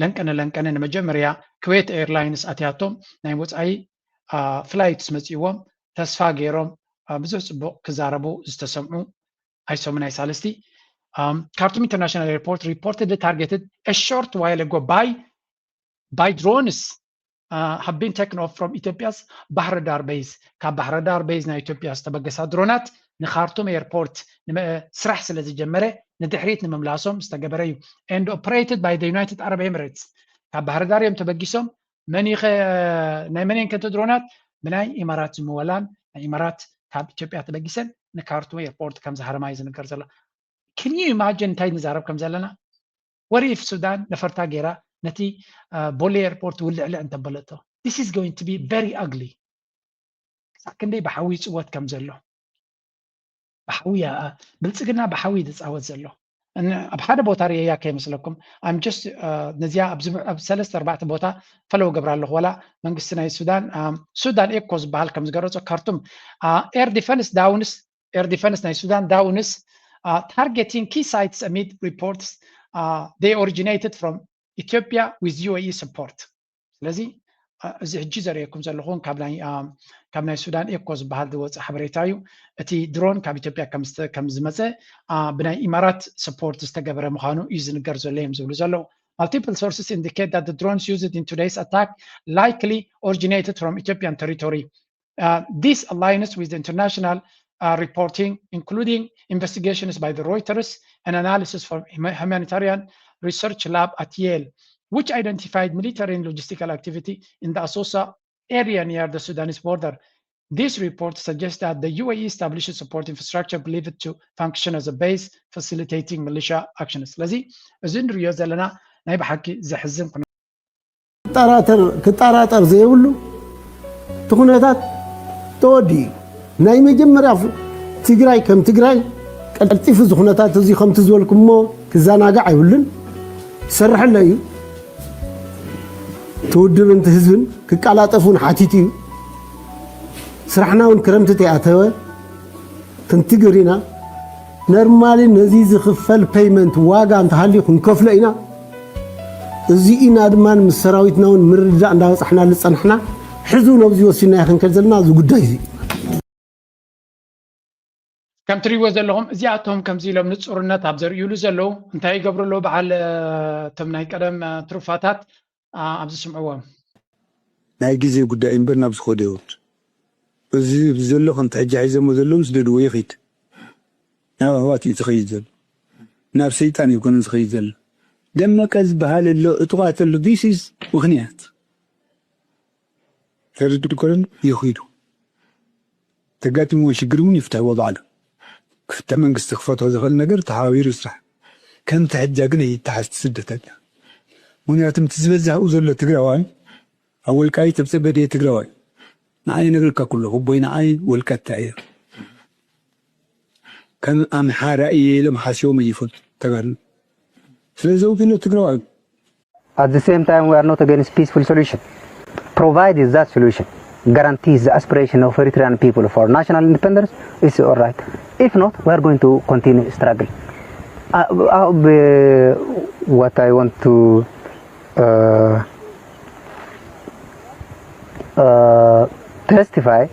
ለንቀነ ለንቀነ ንመጀመርያ ኩዌት ኤርላይንስ ኣትያቶም ናይ ወፃኢ ፍላይትስ መፂእዎም ተስፋ ገይሮም ብዙሕ ፅቡቕ ክዛረቡ ዝተሰምዑ ኣይሶም ናይ ሳልስቲ Khartoum International Airport reportedly targeted a short while ago by by drones have been taken off from Ethiopia's ባህር ዳር ቤዝ። ካብ ባህር ዳር ቤዝ ናይ ኢትዮጵያ ዝተበገሳ ድሮናት ንካርቱም ኤርፖርት ስራሕ ስለ ዝጀመረ ንድሕሪት ንምምላሶም ዝተገበረ እዩ። And operated by the United Arab Emirates። ካብ ባህር ዳር እዮም ተበጊሶም። መን ናይ መን እየን ከንተ ድሮናት? ብናይ ኢማራት ዝምወላን ናይ ኢማራት ካብ ኢትዮጵያ ተበጊሰን ንካርቱም ኤርፖርት ከም ዝሃረማ እዩ ዝንገር ዘሎ። Can you imagine እንታይ ንዛረብ ከም ዘለና? What if ሱዳን ነፈርታ ገይራ ነቲ ቦሌ ኤርፖርት ውልዕልዕ እንተበለቶ? This is going to be very ugly። ክሳብ ክንደይ ብሓዊ ይፅወት ከም ዘሎ ብሓዊ ብልፅግና ብሓዊ ዝፃወት ዘሎ ኣብ ሓደ ቦታ ርእያ ከይመስለኩም። I'm just ነዚኣ ኣብ ሰለስተ ኣርባዕተ ቦታ ፈለው ገብራ ኣለኹ። ዋላ መንግስቲ ናይ ሱዳን ሱዳን ኤኮ ዝበሃል ከም ዝገረፆ ካርቱም air defense drones air defense ናይ ሱዳን drones targeting key sites amid reports they originated from Ethiopia with UAE support። ስለዚ እዚ ሕጂ ዘርእየኩም ዘለኹን ካብ ናይ ሱዳን ኤኮ ዝበሃል ዝወፀ ሓበሬታ እዩ። እቲ ድሮን ካብ ኢትዮጵያ ከም ዝመፀ ብናይ ኢማራት ሰፖርት ዝተገበረ ምዃኑ እዩ ዝንገር ዘሎ እዮም ዝብሉ ዘለዉ። Multiple sources indicate that the drones used in today's attack likely originated from Ethiopian territory. This aligns with the international reporting, including investigations by the Reuters and analysis from Humanitarian Research Lab at Yale, which identified military and logistical activity in the Asosa area near the Sudanese border. This report suggests that the UAE established support infrastructure believed to function as a base facilitating militia actions. ስለዚ እዚ ንሪኦ ዘለና ናይ ብሓቂ ዘሕዝን ኩነ ክጠራጠር ዘይብሉ እቲ ኩነታት ተወዲኡ እዩ። ናይ መጀመርያ ትግራይ ከም ትግራይ ቀልጢፉ እዚ ኩነታት እዚ ከምቲ ዝበልኩሞ ክዘናጋዕ የብሉን። ክሰርሐለ እዩ። እቲ ውድብን እቲ ህዝብን ክቀላጠፍ እውን ሓቲቱ እዩ። ስራሕና እውን ክረምቲ ተይኣተወ ክንትግር ኢና። ነርማሊ ነዚ ዝኽፈል ፔይመንት ዋጋ እንተሃልዩ ክንከፍሎ ኢና። እዚ ኢና ድማ ምስ ሰራዊትና እውን ምርድዳእ እንዳበፃሕናሉ ዝፀናሕና። ሕዚ እውን ኣብዚ ወሲንናዮ ክንከድ ዘለና እዚ ጉዳይ እዚ እዩ። ከም ትሪእዎ ዘለኹም እዚኣቶም ከምዚ ኢሎም ንፁርነት ኣብ ዘርእዩሉ ዘለዉ እንታይ ይገብሩ ኣለዉ በዓል እቶም ናይ ቀደም ትሩፋታት ኣብ ዝስምዕዎም ናይ ግዜ ጉዳይ እምበር ናብ ዝኸዶ ይወርድ። እዚ ዘሎ ከምቲ ሕጂ ሒዘሞ ዘለዉ ስደድዎ ይኺድ። ናብ ኣሕዋት እዩ ዝኸይድ ዘሎ። ናብ ሰይጣን ኣይኮነን ዝኸይድ ዘሎ። ደመቀ ዝበሃል ኣሎ እጥዋት ኣሎ this is ምኽንያት ተረድእ ኮለን ይኺዱ። ተጋጢምዎ ሽግር እውን ይፍትሕዎ ባዕሉ። ክፍተ መንግስቲ ክፈትሖ ዝኽእል ነገር ተሓባቢሩ ይስራሕ። ከምቲ ሕጃ ግን ኣይተሓዝ ትስደተኛ። ምክንያቱ እቲ ዝበዛሕኡ ዘሎ ትግራዋይ ኣብ ወልቃይት ኣብ ፀገዴ ትግራዋይ ንዓይ ነግርካ ኩሎ ክቦይ ንዓይ ወልቃይት እየ ከም ኣምሓራ እየ ኢሎም ሓሲቦም ይፈልጡ ተጋሩ። ስለዚ ዘውግሎ ትግራዋይ At the same time, we are not against peaceful solution, provided that solution guarantees the aspiration of Eritrean people for national independence. It's all right. If not, we are going to continue struggle. Uh, uh, what I want to uh, uh, testify,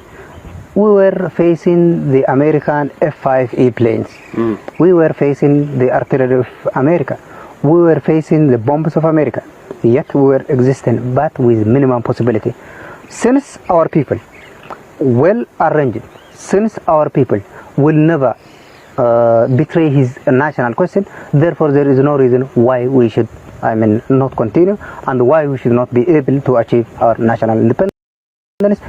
we were facing the American F five E planes. Mm. We were facing the artillery of America. We were facing the bombs of America. Yet we were existing, but with minimum possibility. Since our people well arranged, since our people will never uh, betray his national question, therefore there is no reason why we should, I mean, not continue and why we should not be able to achieve our national independence,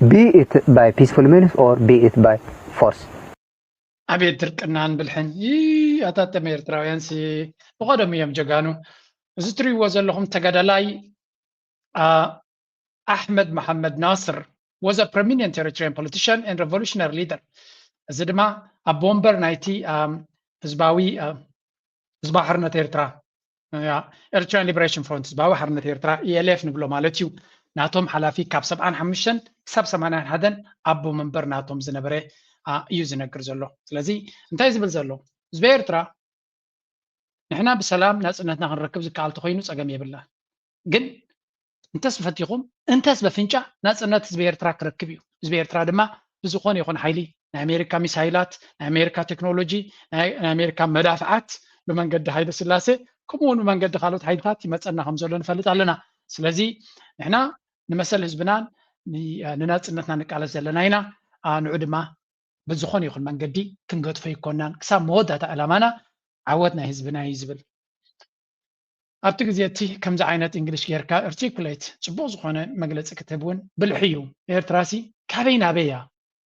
be it by peaceful means or be it by force. ኣቤት ድርቅናን ብልሕን ኣታተም ኤርትራውያን ሲ ብቐደም እዮም ጀጋኑ። እዚ ትሪእዎ ዘለኹም ተጋዳላይ ኣሕመድ መሓመድ ናስር was a prominent Eritrean politician and revolutionary leader። እዚ ድማ ኣቦ ወንበር ናይቲ ህዝባዊ ህዝባዊ ሓርነት ኤርትራ Eritrean Liberation Front ህዝባዊ ሓርነት ኤርትራ E L F ንብሎ ማለት እዩ። ናቶም ሓላፊ ካብ ሰብዓን ሓሙሽተን ክሳብ ሰማንያን ሓደን ኣቦ መንበር ናቶም ዝነበረ እዩ ዝነግር ዘሎ። ስለዚ እንታይ ዝብል ዘሎ? ህዝቢ ኤርትራ ንሕና ብሰላም ናፅነትና ክንረክብ ዝከኣል ተኮይኑ ፀገም የብልና። ግን እንተስ ፈቲኹም እንተስ በፍንጫ ናፅነት ህዝቢ ኤርትራ ክረክብ እዩ። ህዝቢ ኤርትራ ድማ ብዝኾነ ይኹን ሓይሊ ናይ ኣሜሪካ ሚሳይላት፣ ናይ ኣሜሪካ ቴክኖሎጂ፣ ናይ ኣሜሪካ መዳፍዓት ብመንገዲ ሃይለ ስላሴ ከምኡ እውን ብመንገዲ ካልኦት ሓይልታት ይመፀና ከም ዘሎ ንፈልጥ ኣለና። ስለዚ ንሕና ንመሰል ህዝብናን ንናፅነትና ንቃለስ ዘለና ኢና። ንዑ ድማ ብዝኾነ ይኹን መንገዲ ክንገድፎ ይኮናን። ክሳብ መወዳእታ ዕላማና ዓወት ናይ ህዝብና እዩ ዝብል። ኣብቲ ግዜ እቲ ከምዚ ዓይነት እንግሊሽ ጌርካ ኣርቲኩሌት ፅቡቕ ዝኾነ መግለፂ ክትህብ እውን ብልሒ እዩ። ኤርትራሲ ካበይ ናበይ እያ?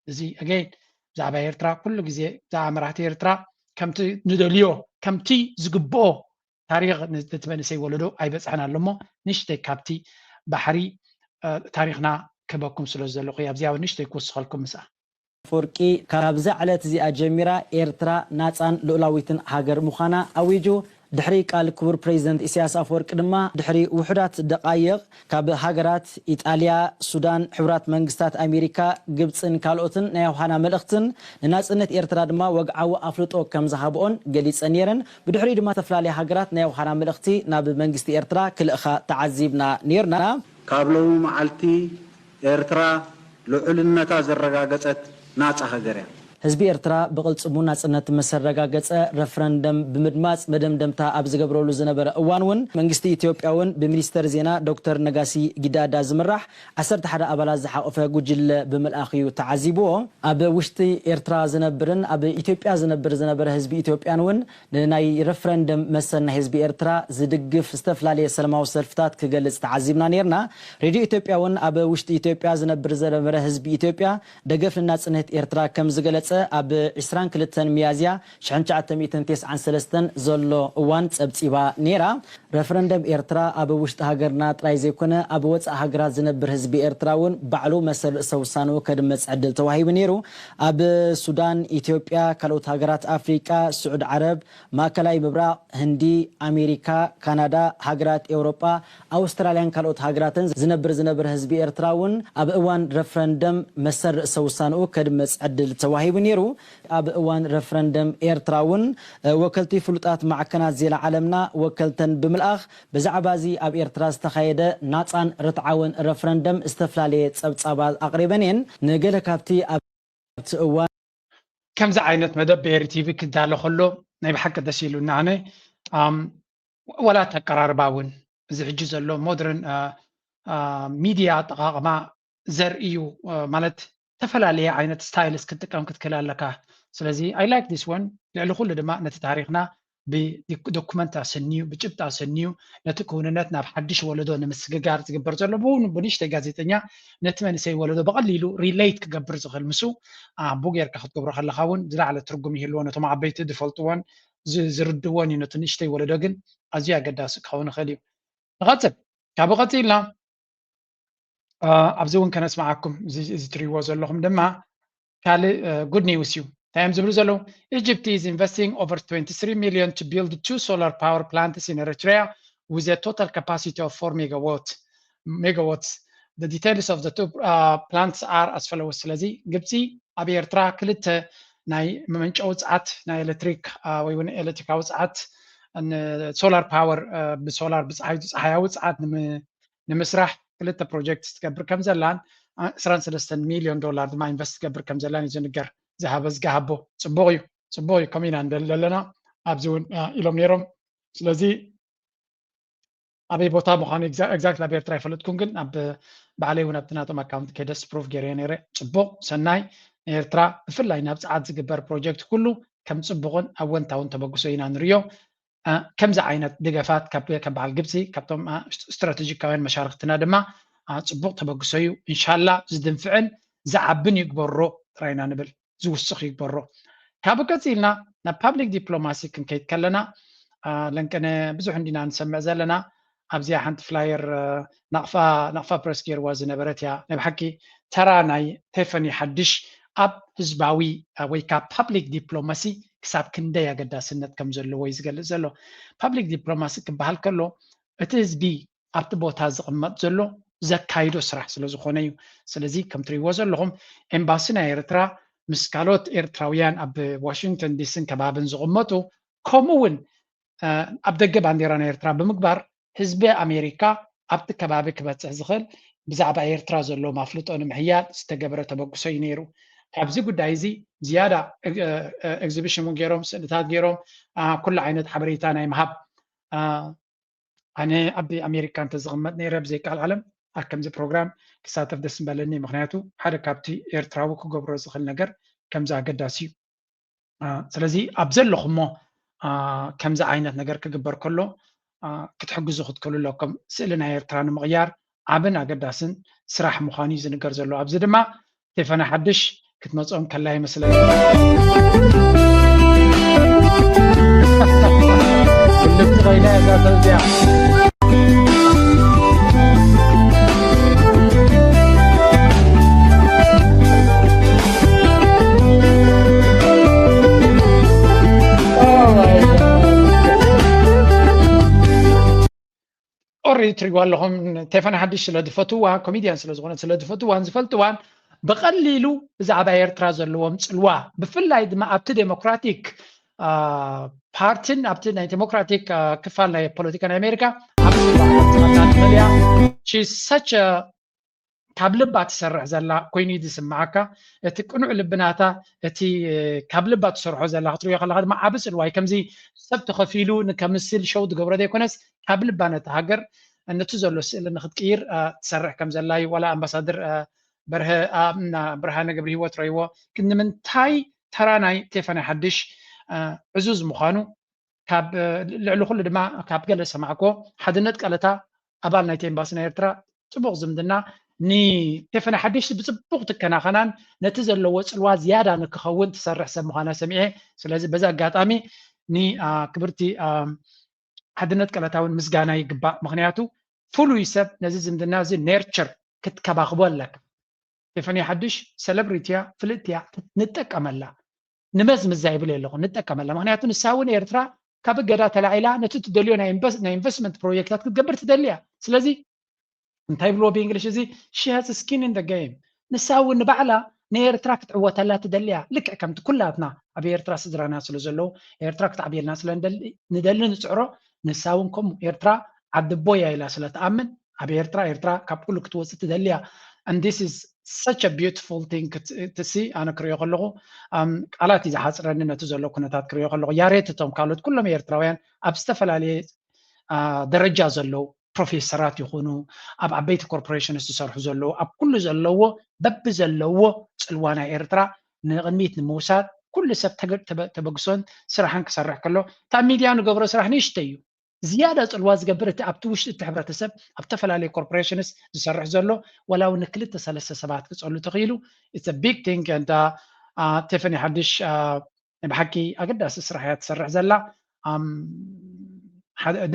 እዚ ኣገይን ብዛዕባ ኤርትራ ኩሉ ግዜ ብዛዕባ መራሕቲ ኤርትራ ከምቲ ንደልዮ ከምቲ ዝግብኦ ታሪኽ ነቲ መንእሰይ ወለዶ ኣይበፅሐን ኣሎ እሞ ንእሽተይ ካብቲ ባሕሪ ታሪኽና ክህበኩም ስለ ዘለኹ ኣብዚኣ ንእሽተይ ክውስኸልኩም ምስኣ። ኣፈወርቂ ካብዛ ዕለት እዚኣ ጀሚራ ኤርትራ ናጻን ልኡላዊትን ሃገር ምዃና ኣዊጁ። ድሕሪ ቃል ክቡር ፕሬዚደንት ኢሳያስ ኣፈወርቂ ድማ ድሕሪ ውሑዳት ደቓይቕ ካብ ሃገራት ኢጣልያ፣ ሱዳን፣ ሕቡራት መንግስታት ኣሜሪካ፣ ግብጽን ካልኦትን ናይ ኣውሃና መልእኽትን ንናጽነት ኤርትራ ድማ ወግዓዊ ኣፍልጦ ከም ዝሃብኦን ገሊጸን ነይረን። ብድሕሪኡ ድማ ዝተፈላለያ ሃገራት ናይ ኣውሃና መልእኽቲ ናብ መንግስቲ ኤርትራ ክልእኻ ተዓዚብና ነይርና። ካብ ሎሚ መዓልቲ ኤርትራ ልዑልነታ ዘረጋገጸት ናጻ ሃገር እያ። ህዝቢ ኤርትራ ብቕልጽሙ ናጽነት ምስ ኣረጋገጸ፣ ረፍረንደም ብምድማጽ መደምደምታ ኣብ ዝገብረሉ ዝነበረ እዋን እውን፣ መንግስቲ ኢትዮጵያ እውን ብሚኒስተር ዜና ዶክተር ነጋሲ ጊዳዳ ዝምራሕ ዓሰርተ ሓደ ኣባላት ዝሓቖፈ ጉጅለ ብምልኣኽ እዩ ተዓዚብዎ። ኣብ ውሽጢ ኤርትራ ዝነብርን ኣብ ኢትዮጵያ ዝነብር ዝነበረ ህዝቢ ኢትዮጵያን እውን ንናይ ረፍረንደም መሰል ናይ ህዝቢ ኤርትራ ዝድግፍ ዝተፈላለየ ሰለማዊ ሰልፍታት ክገልጽ ተዓዚብና ነይርና። ሬድዮ ኢትዮጵያ እውን ኣብ ውሽጢ ኢትዮጵያ ዝነብር ዝነበረ ህዝቢ ኢትዮጵያ ደገፍ ንናጽነት ኤርትራ ከም ዝገለጸ ኣብ ዕስራን ክልተን ሚያዝያ ሽሕን ትሽዓተ ሚእትን ተስዓን ሰለስተን ዘሎ እዋን ጸብጺባ ነይራ። ረፍረንደም ኤርትራ ኣብ ውሽጢ ሃገርና ጥራይ ዘይኮነ ኣብ ወጻኢ ሃገራት ዝነብር ህዝቢ ኤርትራ እውን ባዕሉ መሰል ርእሰ ውሳንኡ ከድምጽ ዕድል ተዋሂቡ ነይሩ። ኣብ ሱዳን፣ ኢትዮጵያ፣ ካልኦት ሃገራት ኣፍሪቃ፣ ስዑድ ዓረብ፣ ማእከላይ ምብራቕ፣ ህንዲ፣ ኣሜሪካ፣ ካናዳ፣ ሃገራት ኤውሮጳ፣ ኣውስትራልያን ካልኦት ሃገራትን ዝነብር ዝነብር ህዝቢ ኤርትራ እውን ኣብ እዋን ረፍረንደም መሰል ርእሰ ውሳንኡ ከድምጽ ዕድል ተዋሂቡ ነይሩ። ኣብ እዋን ረፍረንደም ኤርትራ እውን ወከልቲ ፍሉጣት ማዕከናት ዜና ዓለምና ወከልተን ብምልኣኽ ብዛዕባ እዚ ኣብ ኤርትራ ዝተኻየደ ናጻን ርትዓውን ረፍረንደም ዝተፈላለየ ጸብጻባት ኣቕሪበን እየን። ንገለ ካብቲ ኣብቲ እዋን ከምዚ ዓይነት መደብ ብኤሪ ቲቪ ክዳሎ ከሎ ናይ ብሓቂ ደስ ኢሉና። ኣነ ዋላ ኣቀራርባ እውን እዚ ሕጂ ዘሎ ሞደርን ሚድያ ኣጠቓቕማ ዘርእዩ ማለት ዝተፈላለየ ዓይነት ስታይልስ ክትጥቀም ክትክእል ኣለካ። ስለዚ I like this one። ልዕሊ ኩሉ ድማ ነቲ ታሪኽና ብዶኩመንት ኣሰንዩ ብጭብጢ ኣሰንዩ ነቲ ክውንነት ናብ ሓድሽ ወለዶ ንምስግጋር ዝግበር ዘሎ ብውን ብንእሽተይ ጋዜጠኛ ነቲ መንእሰይ ወለዶ ብቐሊሉ relate ክገብር ዝኽእል ምስኡ ኣቦ ጌርካ ክትገብሮ ከለኻ እውን ዝለዓለ ትርጉም ይህልዎ። ነቶም ዓበይቲ ዝፈልጥዎን ዝርድዎን እዩ። ነቲ ንእሽተይ ወለዶ ግን ኣዝዩ ኣገዳሲ ክኸውን ይኽእል እዩ። ንቐጽል። ካብኡ ቀጺልና ኣብዚ እውን ከነስምዓኩም እዚ ትሪእዎ ዘለኹም ድማ ካልእ good news እዩ። እንታይ እዮም ዝብሉ ዘለዉ? Egypt is investing over twenty-three million to build two solar power plants in Eritrea with a total capacity of four megawatt megawatts. The details of the two plants are as follows. ስለዚ ግብፂ ኣብ ኤርትራ ክልተ ናይ መመንጨዊ ፀዓት ናይ ኤሌክትሪክ ወይ እውን ኤሌክትሪካዊ ፀዓት ሶላር ፓወር ብሶላር ብፀሓይ ፀሓያዊ ፀዓት ንምስራሕ ክልተ ፕሮጀክት ትገብር ከም ዘላን ዕስራን ሰለስተን ሚልዮን ዶላር ድማ ኢንቨስት ትገብር ከም ዘላን እዩ ዝንገር። ዝሃበ ዝገሃቦ ፅቡቕ እዩ፣ ፅቡቕ እዩ። ከምኡ ኢና ንደሊ ዘለና ኣብዚ እውን ኢሎም ነይሮም። ስለዚ ኣበይ ቦታ ምዃኑ exactly ኣብ ኤርትራ ኣይፈለጥኩን፣ ግን ኣብ ባዕለይ እውን ኣብቲ ናቶም ኣካውንት ከይደስ ፕሩፍ ገይረዮ ነይረ። ፅቡቕ ሰናይ ንኤርትራ ብፍላይ ናብ ፀዓት ዝግበር ፕሮጀክት ኩሉ ከም ፅቡቕን ኣወንታውን ተበግሶ ኢና ንርእዮ። ከምዚ ዓይነት ደገፋት ካብ በዓል ግብፂ ካብቶም ስትራተጂካውያን መሻርክትና ድማ ፅቡቕ ተበግሶ እዩ። እንሻላ ዝድንፍዕን ዝዓብን ይግበሮ ጥራይ ኢና ንብል፣ ዝውስኽ ይግበሮ። ካብኡ ቀፂልና ናብ ፓብሊክ ዲፕሎማሲ ክንከይድ ከለና ለንቀነ ብዙሕ እንዲና ንሰምዕ ዘለና ኣብዚኣ ሓንቲ ፍላየር ናቕፋ ናቕፋ ፕረስ ገይርዋ ዝነበረት እያ። ናይ ብሓቂ ተራ ናይ ቴፈኒ ሓድሽ ኣብ ህዝባዊ ወይ ከዓ ፓብሊክ ዲፕሎማሲ ክሳብ ክንደይ ኣገዳስነት ከም ዘለዎ እዩ ዝገልፅ ዘሎ። ፓብሊክ ዲፕሎማሲ ክበሃል ከሎ እቲ ህዝቢ ኣብቲ ቦታ ዝቕመጥ ዘሎ ዘካይዶ ስራሕ ስለ ዝኾነ እዩ። ስለዚ ከም ትሪእዎ ዘለኹም ኤምባሲ ናይ ኤርትራ ምስ ካልኦት ኤርትራውያን ኣብ ዋሽንግተን ዲሲን ከባብን ዝቕመጡ፣ ከምኡ እውን ኣብ ደገ ባንዴራ ናይ ኤርትራ ብምግባር ህዝቢ ኣሜሪካ ኣብቲ ከባቢ ክበፅሕ ዝኽእል ብዛዕባ ኤርትራ ዘለዎም ኣፍልጦ ንምሕያል ዝተገበረ ተበግሶ እዩ ነይሩ። ኣብዚ ጉዳይ እዚ ዝያዳ ኤግዚቢሽን እውን ገይሮም፣ ስእልታት ገይሮም፣ ኩሉ ዓይነት ሓበሬታ ናይ ምሃብ ኣነ ኣብ ኣሜሪካ እንተዝቕመጥ ነይረ ብዘይቃል ዓለም ኣብ ከምዚ ፕሮግራም ክሳተፍ ደስ ምበለኒ። ምክንያቱ ሓደ ካብቲ ኤርትራዊ ክገብሮ ዝኽእል ነገር ከምዚ ኣገዳሲ እዩ። ስለዚ ኣብ ዘለኹሞ ከምዚ ዓይነት ነገር ክግበር ከሎ ክትሕግዙ ክትክእሉ ኣለኩም። ስእሊ ናይ ኤርትራ ንምቕያር ዓብን ኣገዳስን ስራሕ ምዃኑ እዩ ዝንገር ዘሎ። ኣብዚ ድማ ስቴፋና ሓድሽ ክትመፅኦም ከላ ይመስለኒ። ብልብቲ ኮይና እዛ ሰብ እዚኣ። ኦሬዲ ትሪእዋ ኣለኹም። ቴፈን ሓድሽ ስለ ዝፈትዋ፣ ኮሜድያን ስለ ዝኾነት ስለ ዝፈትዋን ዝፈልጥዋን ብቐሊሉ ብዛዕባ ኤርትራ ዘለዎም ጽልዋ፣ ብፍላይ ድማ ኣብቲ ዴሞክራቲክ ፓርቲን ኣብቲ ናይ ዴሞክራቲክ ክፋል ናይ ፖለቲካ ናይ ኣሜሪካ ኣብ ጽልዋ ክትመጽእ ትኽእል እያ። She's such a ካብ ልባ ትሰርሕ ዘላ ኮይኑ እዩ ዝስምዓካ። እቲ ቅኑዕ ልቢ ናታ፣ እቲ ካብ ልባ ትሰርሖ ዘላ ክትሪኦ ከለኻ ድማ ዓቢ ጽልዋ እዩ። ከምዚ ሰብ ተኸፊሉ ንከምስል ሸው ዝገብሮ ዘይኮነስ ካብ ልባ ነቲ ሃገር ነቲ ዘሎ ስእሊ ንክትቅይር ትሰርሕ ከም ዘላ እዩ። ዋላ ኣምባሳደር በርሀ ብርሃነ ገብረ ህይወት ረይዎ ግን ንምንታይ ተራ ናይ ቴፈነ ሓድሽ ዕዙዝ ምዃኑ ካብ ልዕሊ ኩሉ ድማ ካብ ገለ ዝሰማዕኮ ሓድነት ቀለታ ኣባል ናይቲ ኤምባሲ ናይ ኤርትራ ጽቡቕ ዝምድና ንቴፈነ ሓድሽ ብጽቡቕ ትከናኸናን ነቲ ዘለዎ ጽልዋ ዝያዳ ንክኸውን ትሰርሕ ሰብ ምዃና ሰሚዐ። ስለዚ በዚ ኣጋጣሚ ንክብርቲ ሓድነት ቀለታ እውን ምስጋና ይግባእ። ምክንያቱ ፍሉይ ሰብ ነዚ ዝምድና እዚ ኔርቸር ክትከባኽቦ ኣለካ። ቴፈኒ ሓድሽ ሰለብሪቲ እያ፣ ፍልጥቲ እያ፣ ንጠቀመላ። ንመዝምዛ ይብል ኣለኹ፣ ንጠቀመላ። ምክንያቱ ንሳ እውን ኤርትራ ካብ እገዳ ተላዒላ ነቲ ትደልዮ ናይ ኢንቨስትመንት ፕሮጀክታት ክትገብር ትደሊ እያ። ስለዚ እንታይ ይብልዎ ብእንግሊሽ እዚ she has skin in the game። ንሳ እውን ንባዕላ ንኤርትራ ክትዕወተላ ትደሊ እያ። ልክዕ ከምቲ ኩላትና ኣብ ኤርትራ ስድራና ስለ ዘለዉ ኤርትራ ክትዓብየልና ስለ ንደሊ ንጽዕሮ ንሳ እውን ከምኡ ኤርትራ ዓዲ ኣቦይ እያ ኢላ ስለ ትኣምን ኣብ ኤርትራ ኤርትራ ካብ ኩሉ ክትወፅእ ትደሊ እያ። And this is such a beautiful thing to see። ኣነ ክሪኦ ከለኹ ቃላት እዩ ዝሓፅረኒ ነቲ ዘሎ ኩነታት ክሪኦ ከለኹ። ያሬት እቶም ካልኦት ኩሎም ኤርትራውያን ኣብ ዝተፈላለየ ደረጃ ዘለዉ ፕሮፌሰራት ይኹኑ ኣብ ዓበይቲ ኮርፖሬሽንስ ዝሰርሑ ዘለዉ ኣብ ኩሉ ዘለዎ በቢ ዘለዎ ፅልዋ ናይ ኤርትራ ንቕድሚት ንምውሳድ ኩሉ ሰብ ተበግሶን ስራሕን ክሰርሕ ከሎ እታ ሚድያ ንገብሮ ስራሕ ንእሽተይ እዩ። ዝያዳ ፅልዋ ዝገብር እቲ ኣብቲ ውሽጢ እቲ ሕብረተሰብ ኣብ ዝተፈላለዩ ኮርፖሬሽንስ ዝሰርሕ ዘሎ ዋላ እውን ንክልተ ሰለስተ ሰባት ክፀሉ ተኽኢሉ it's a big thing። And ቴፈኒ ሓድሽ ብሓቂ ኣገዳሲ ስራሕ እያ ትሰርሕ ዘላ።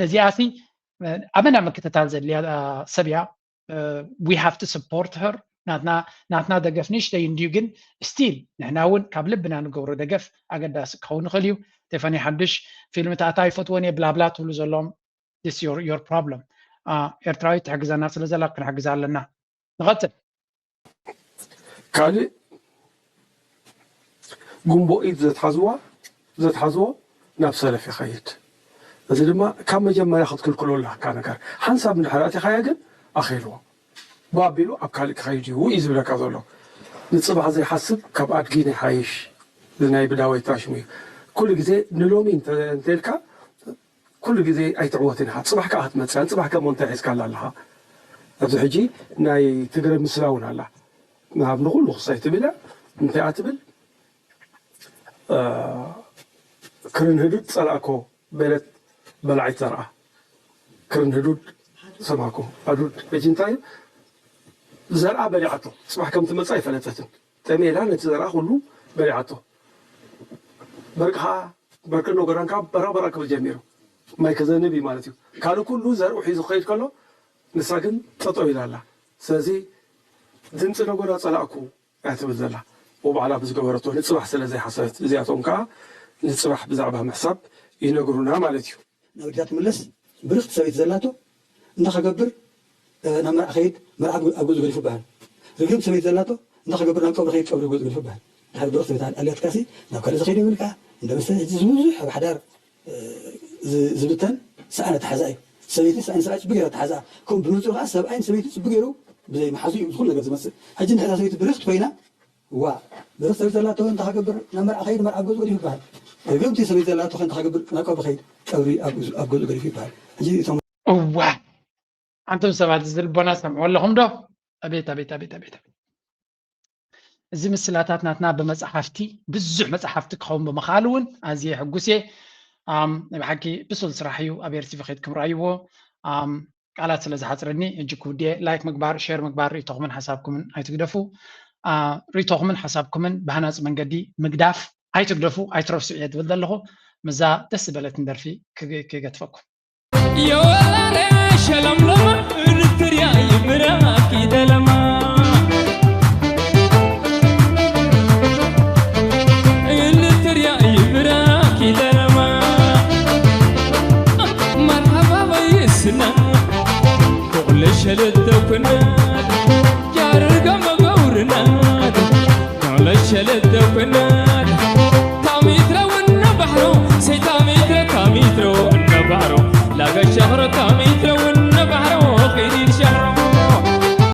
ነዚኣሲ ኣመና ምክትታል ዘድልያ ሰብ እያ። We have to support her። ናትና ደገፍ ንእሽተይ እንድዩ ግን ስቲል ንሕና እውን ካብ ልብና ንገብሮ ደገፍ ኣገዳሲ ክኸውን ይኽእል እዩ። ቴፈኒ ሓድሽ ፊልምታታ ይፈትወን እየ ብላብላ ትብሉ ዘለዎም this your problem። ኤርትራዊት ትሕግዘና ስለ ዘላ ክንሕግዛ ኣለና። ንቐጽል። ካልእ ጉንቦ ኢድ ዘትሓዝዋ ዘትሓዝዎ ናብ ሰለፍ ይኸይድ። እዚ ድማ ካብ መጀመርያ ክትክልክሎ ኣለካ ነገር ሓንሳብ እንድሕር ኣቲኻዮ ግን ኣኺልዎ ባቢሉ ኣብ ካልእ ክኸይድ እዩ እዩ ዝብለካ ዘሎ። ንፅባሕ ዘይሓስብ ካብ ኣድጊ ናይ ሓይሽ ናይ ብዳወይ ትራሽሙ እዩ። ኩሉ ግዜ ንሎሚ እንተልካ ኩሉ ግዜ ኣይትዕወትን ኢኻ። ፅባሕ ከዓ ክትመፅእ ንፅባሕ ከሞ እንታይ ሒዝካላ ኣለኻ? ኣብዚ ሕጂ ናይ ትግረ ምስላ እውን ኣላ። ናብ ንኩሉ ክሳይ ትብል እንታይ እያ ትብል? ክርን ህዱድ ፀላእኮ በለት በላዒት ዘርኣ። ክርን ህዱድ ሰማዕኩ። ኣዱድ ሕጂ እንታይ እዩ? ዘርኣ በሊዓቶ። ፅባሕ ከም ትመፅእ ኣይፈለጠትን። ጠሜላ ነቲ ዘርኣ ኩሉ በሊዓቶ። በርቂ ከዓ በርቂ ነጎዳን ከዓ በራቅ በራቅ ክብል ጀሚሩ። ማይ ከዘንብ እዩ ማለት እዩ። ካልእ ኩሉ ዘርኡ ሒዙ ክኸይድ ከሎ ንሳ ግን ጠጠው ኢላ ኣላ። ስለዚ ድምፂ ነጎዳ ፀላእኩ እያ ትብል ዘላ። ብባዕላ ብዝገበረቶ ንፅባሕ ስለ ዘይሓሰበት እዚኣቶም ከዓ ንፅባሕ ብዛዕባ ምሕሳብ ይነግሩና ማለት እዩ። ናብ ኣዴታት ትምለስ ብርኽቲ ሰበይቲ ዘላቶ እንታይ ክገብር ናብ መርዓ ከይድ መርዓ ኣብ ገዝኡ ገዲፉ ይበሃል። ርግም ሰበይቲ ዘላቶ እንታይ ክገብር ናብ ቀብሪ ከይድ ቀብሪ ኣብ ገዝኡ ገዲፉ ይበሃል። ድሓር ብረኽቲ ቤት ኣልያትካሲ ናብ ካልእ ዝኸይድ የብልካ። እንደ መስተ ሕጂ ዝብዙሕ ኣብ ሓዳር፣ እ፣ ዝ-፣ ዝብተን ሰኣን ኣተሓዛ እዩ። ሰበይቲ ሰኣን ሰብኣይ ጽቡቅ ገይራ ኣተሓዛ። ከምኡ ብምንጽሩ ከኣ ሰብኣይን ሰበይቲ ጽቡቅ ገይሩ ብዘይ መሓዙ እዩ ዝኹሉ ነገር ዝመጽእ። ሕጂ እንድሕር እታ ሰበይቲ ብርኽቲ ኮይና፣ ዋ፣ ብርኽቲ ሰበይቲ ዘላቶ እንታይ ክገብር ናብ መርዓ ከይድ፣ መርዓ ኣብ ገዝኡ ገዲፉ ይበሃል። ርግምቲ ሰበይቲ ዘላቶ ከ እንታይ ክገብር ናብ ቀብሪ ከይድ፣ ቀብሪ ኣብ፣ ኣብ ገዝኡ ገዲፉ ይበሃል። ሕጂ እቶም እዋ፣ ኣንቱም ሰባት እዚ ልቦና ሰምዕዎ ኣለኹም ዶ? ኣቤት፣ ኣቤት፣ ኣቤት፣ ኣቤት፣ ኣቤት። እዚ ምስላታት ናትና ብመጽሓፍቲ፣ ብዙሕ መጽሓፍቲ ክኸውን ብምኽኣሉ እውን ኣዝየ ሕጉስ እየ። ኣም፣ ናይ ብሓቂ ብሱል ስራሕ እዩ። ኣብ ኤርቲቪ ከይድኩም ረኣይዎ። ኣም፣ ቃላት ስለ ዝሓጽረኒ፣ ሕጂ ክውድየ፣ ላይክ ምግባር፣ ሼር ምግባር፣ ርእይቶኹምን ሓሳብኩምን ኣይትግደፉ። አ፣ ርእይቶኹምን ሓሳብኩምን ብሃናጺ መንገዲ ምግዳፍ ኣይትግደፉ፣ ኣይትረስዑ እየ ዝብል ዘለኹ። ምዛ ደስ ዝበለትን ደርፊ ክግ-፣ ክገትፈኩም። የወላነ ሸለምለማ፣ እንትርያ ይብራኪ ደለማ። እንትርያ ይብራኪ ደለማ። መርሓባ በይስና፣ ኩዕለ ሸለተ ኩናት፣ ጃርጋ መገውርናት፣ ኩዕለ ሸለተ ኩናት። ታሚትረ ወነ ባሕሮ፣ ሰይ ታሚትረ፣ ታሚትረ ወነ ባሕሮ፣ ላገ ሸኽረ ታሚትረ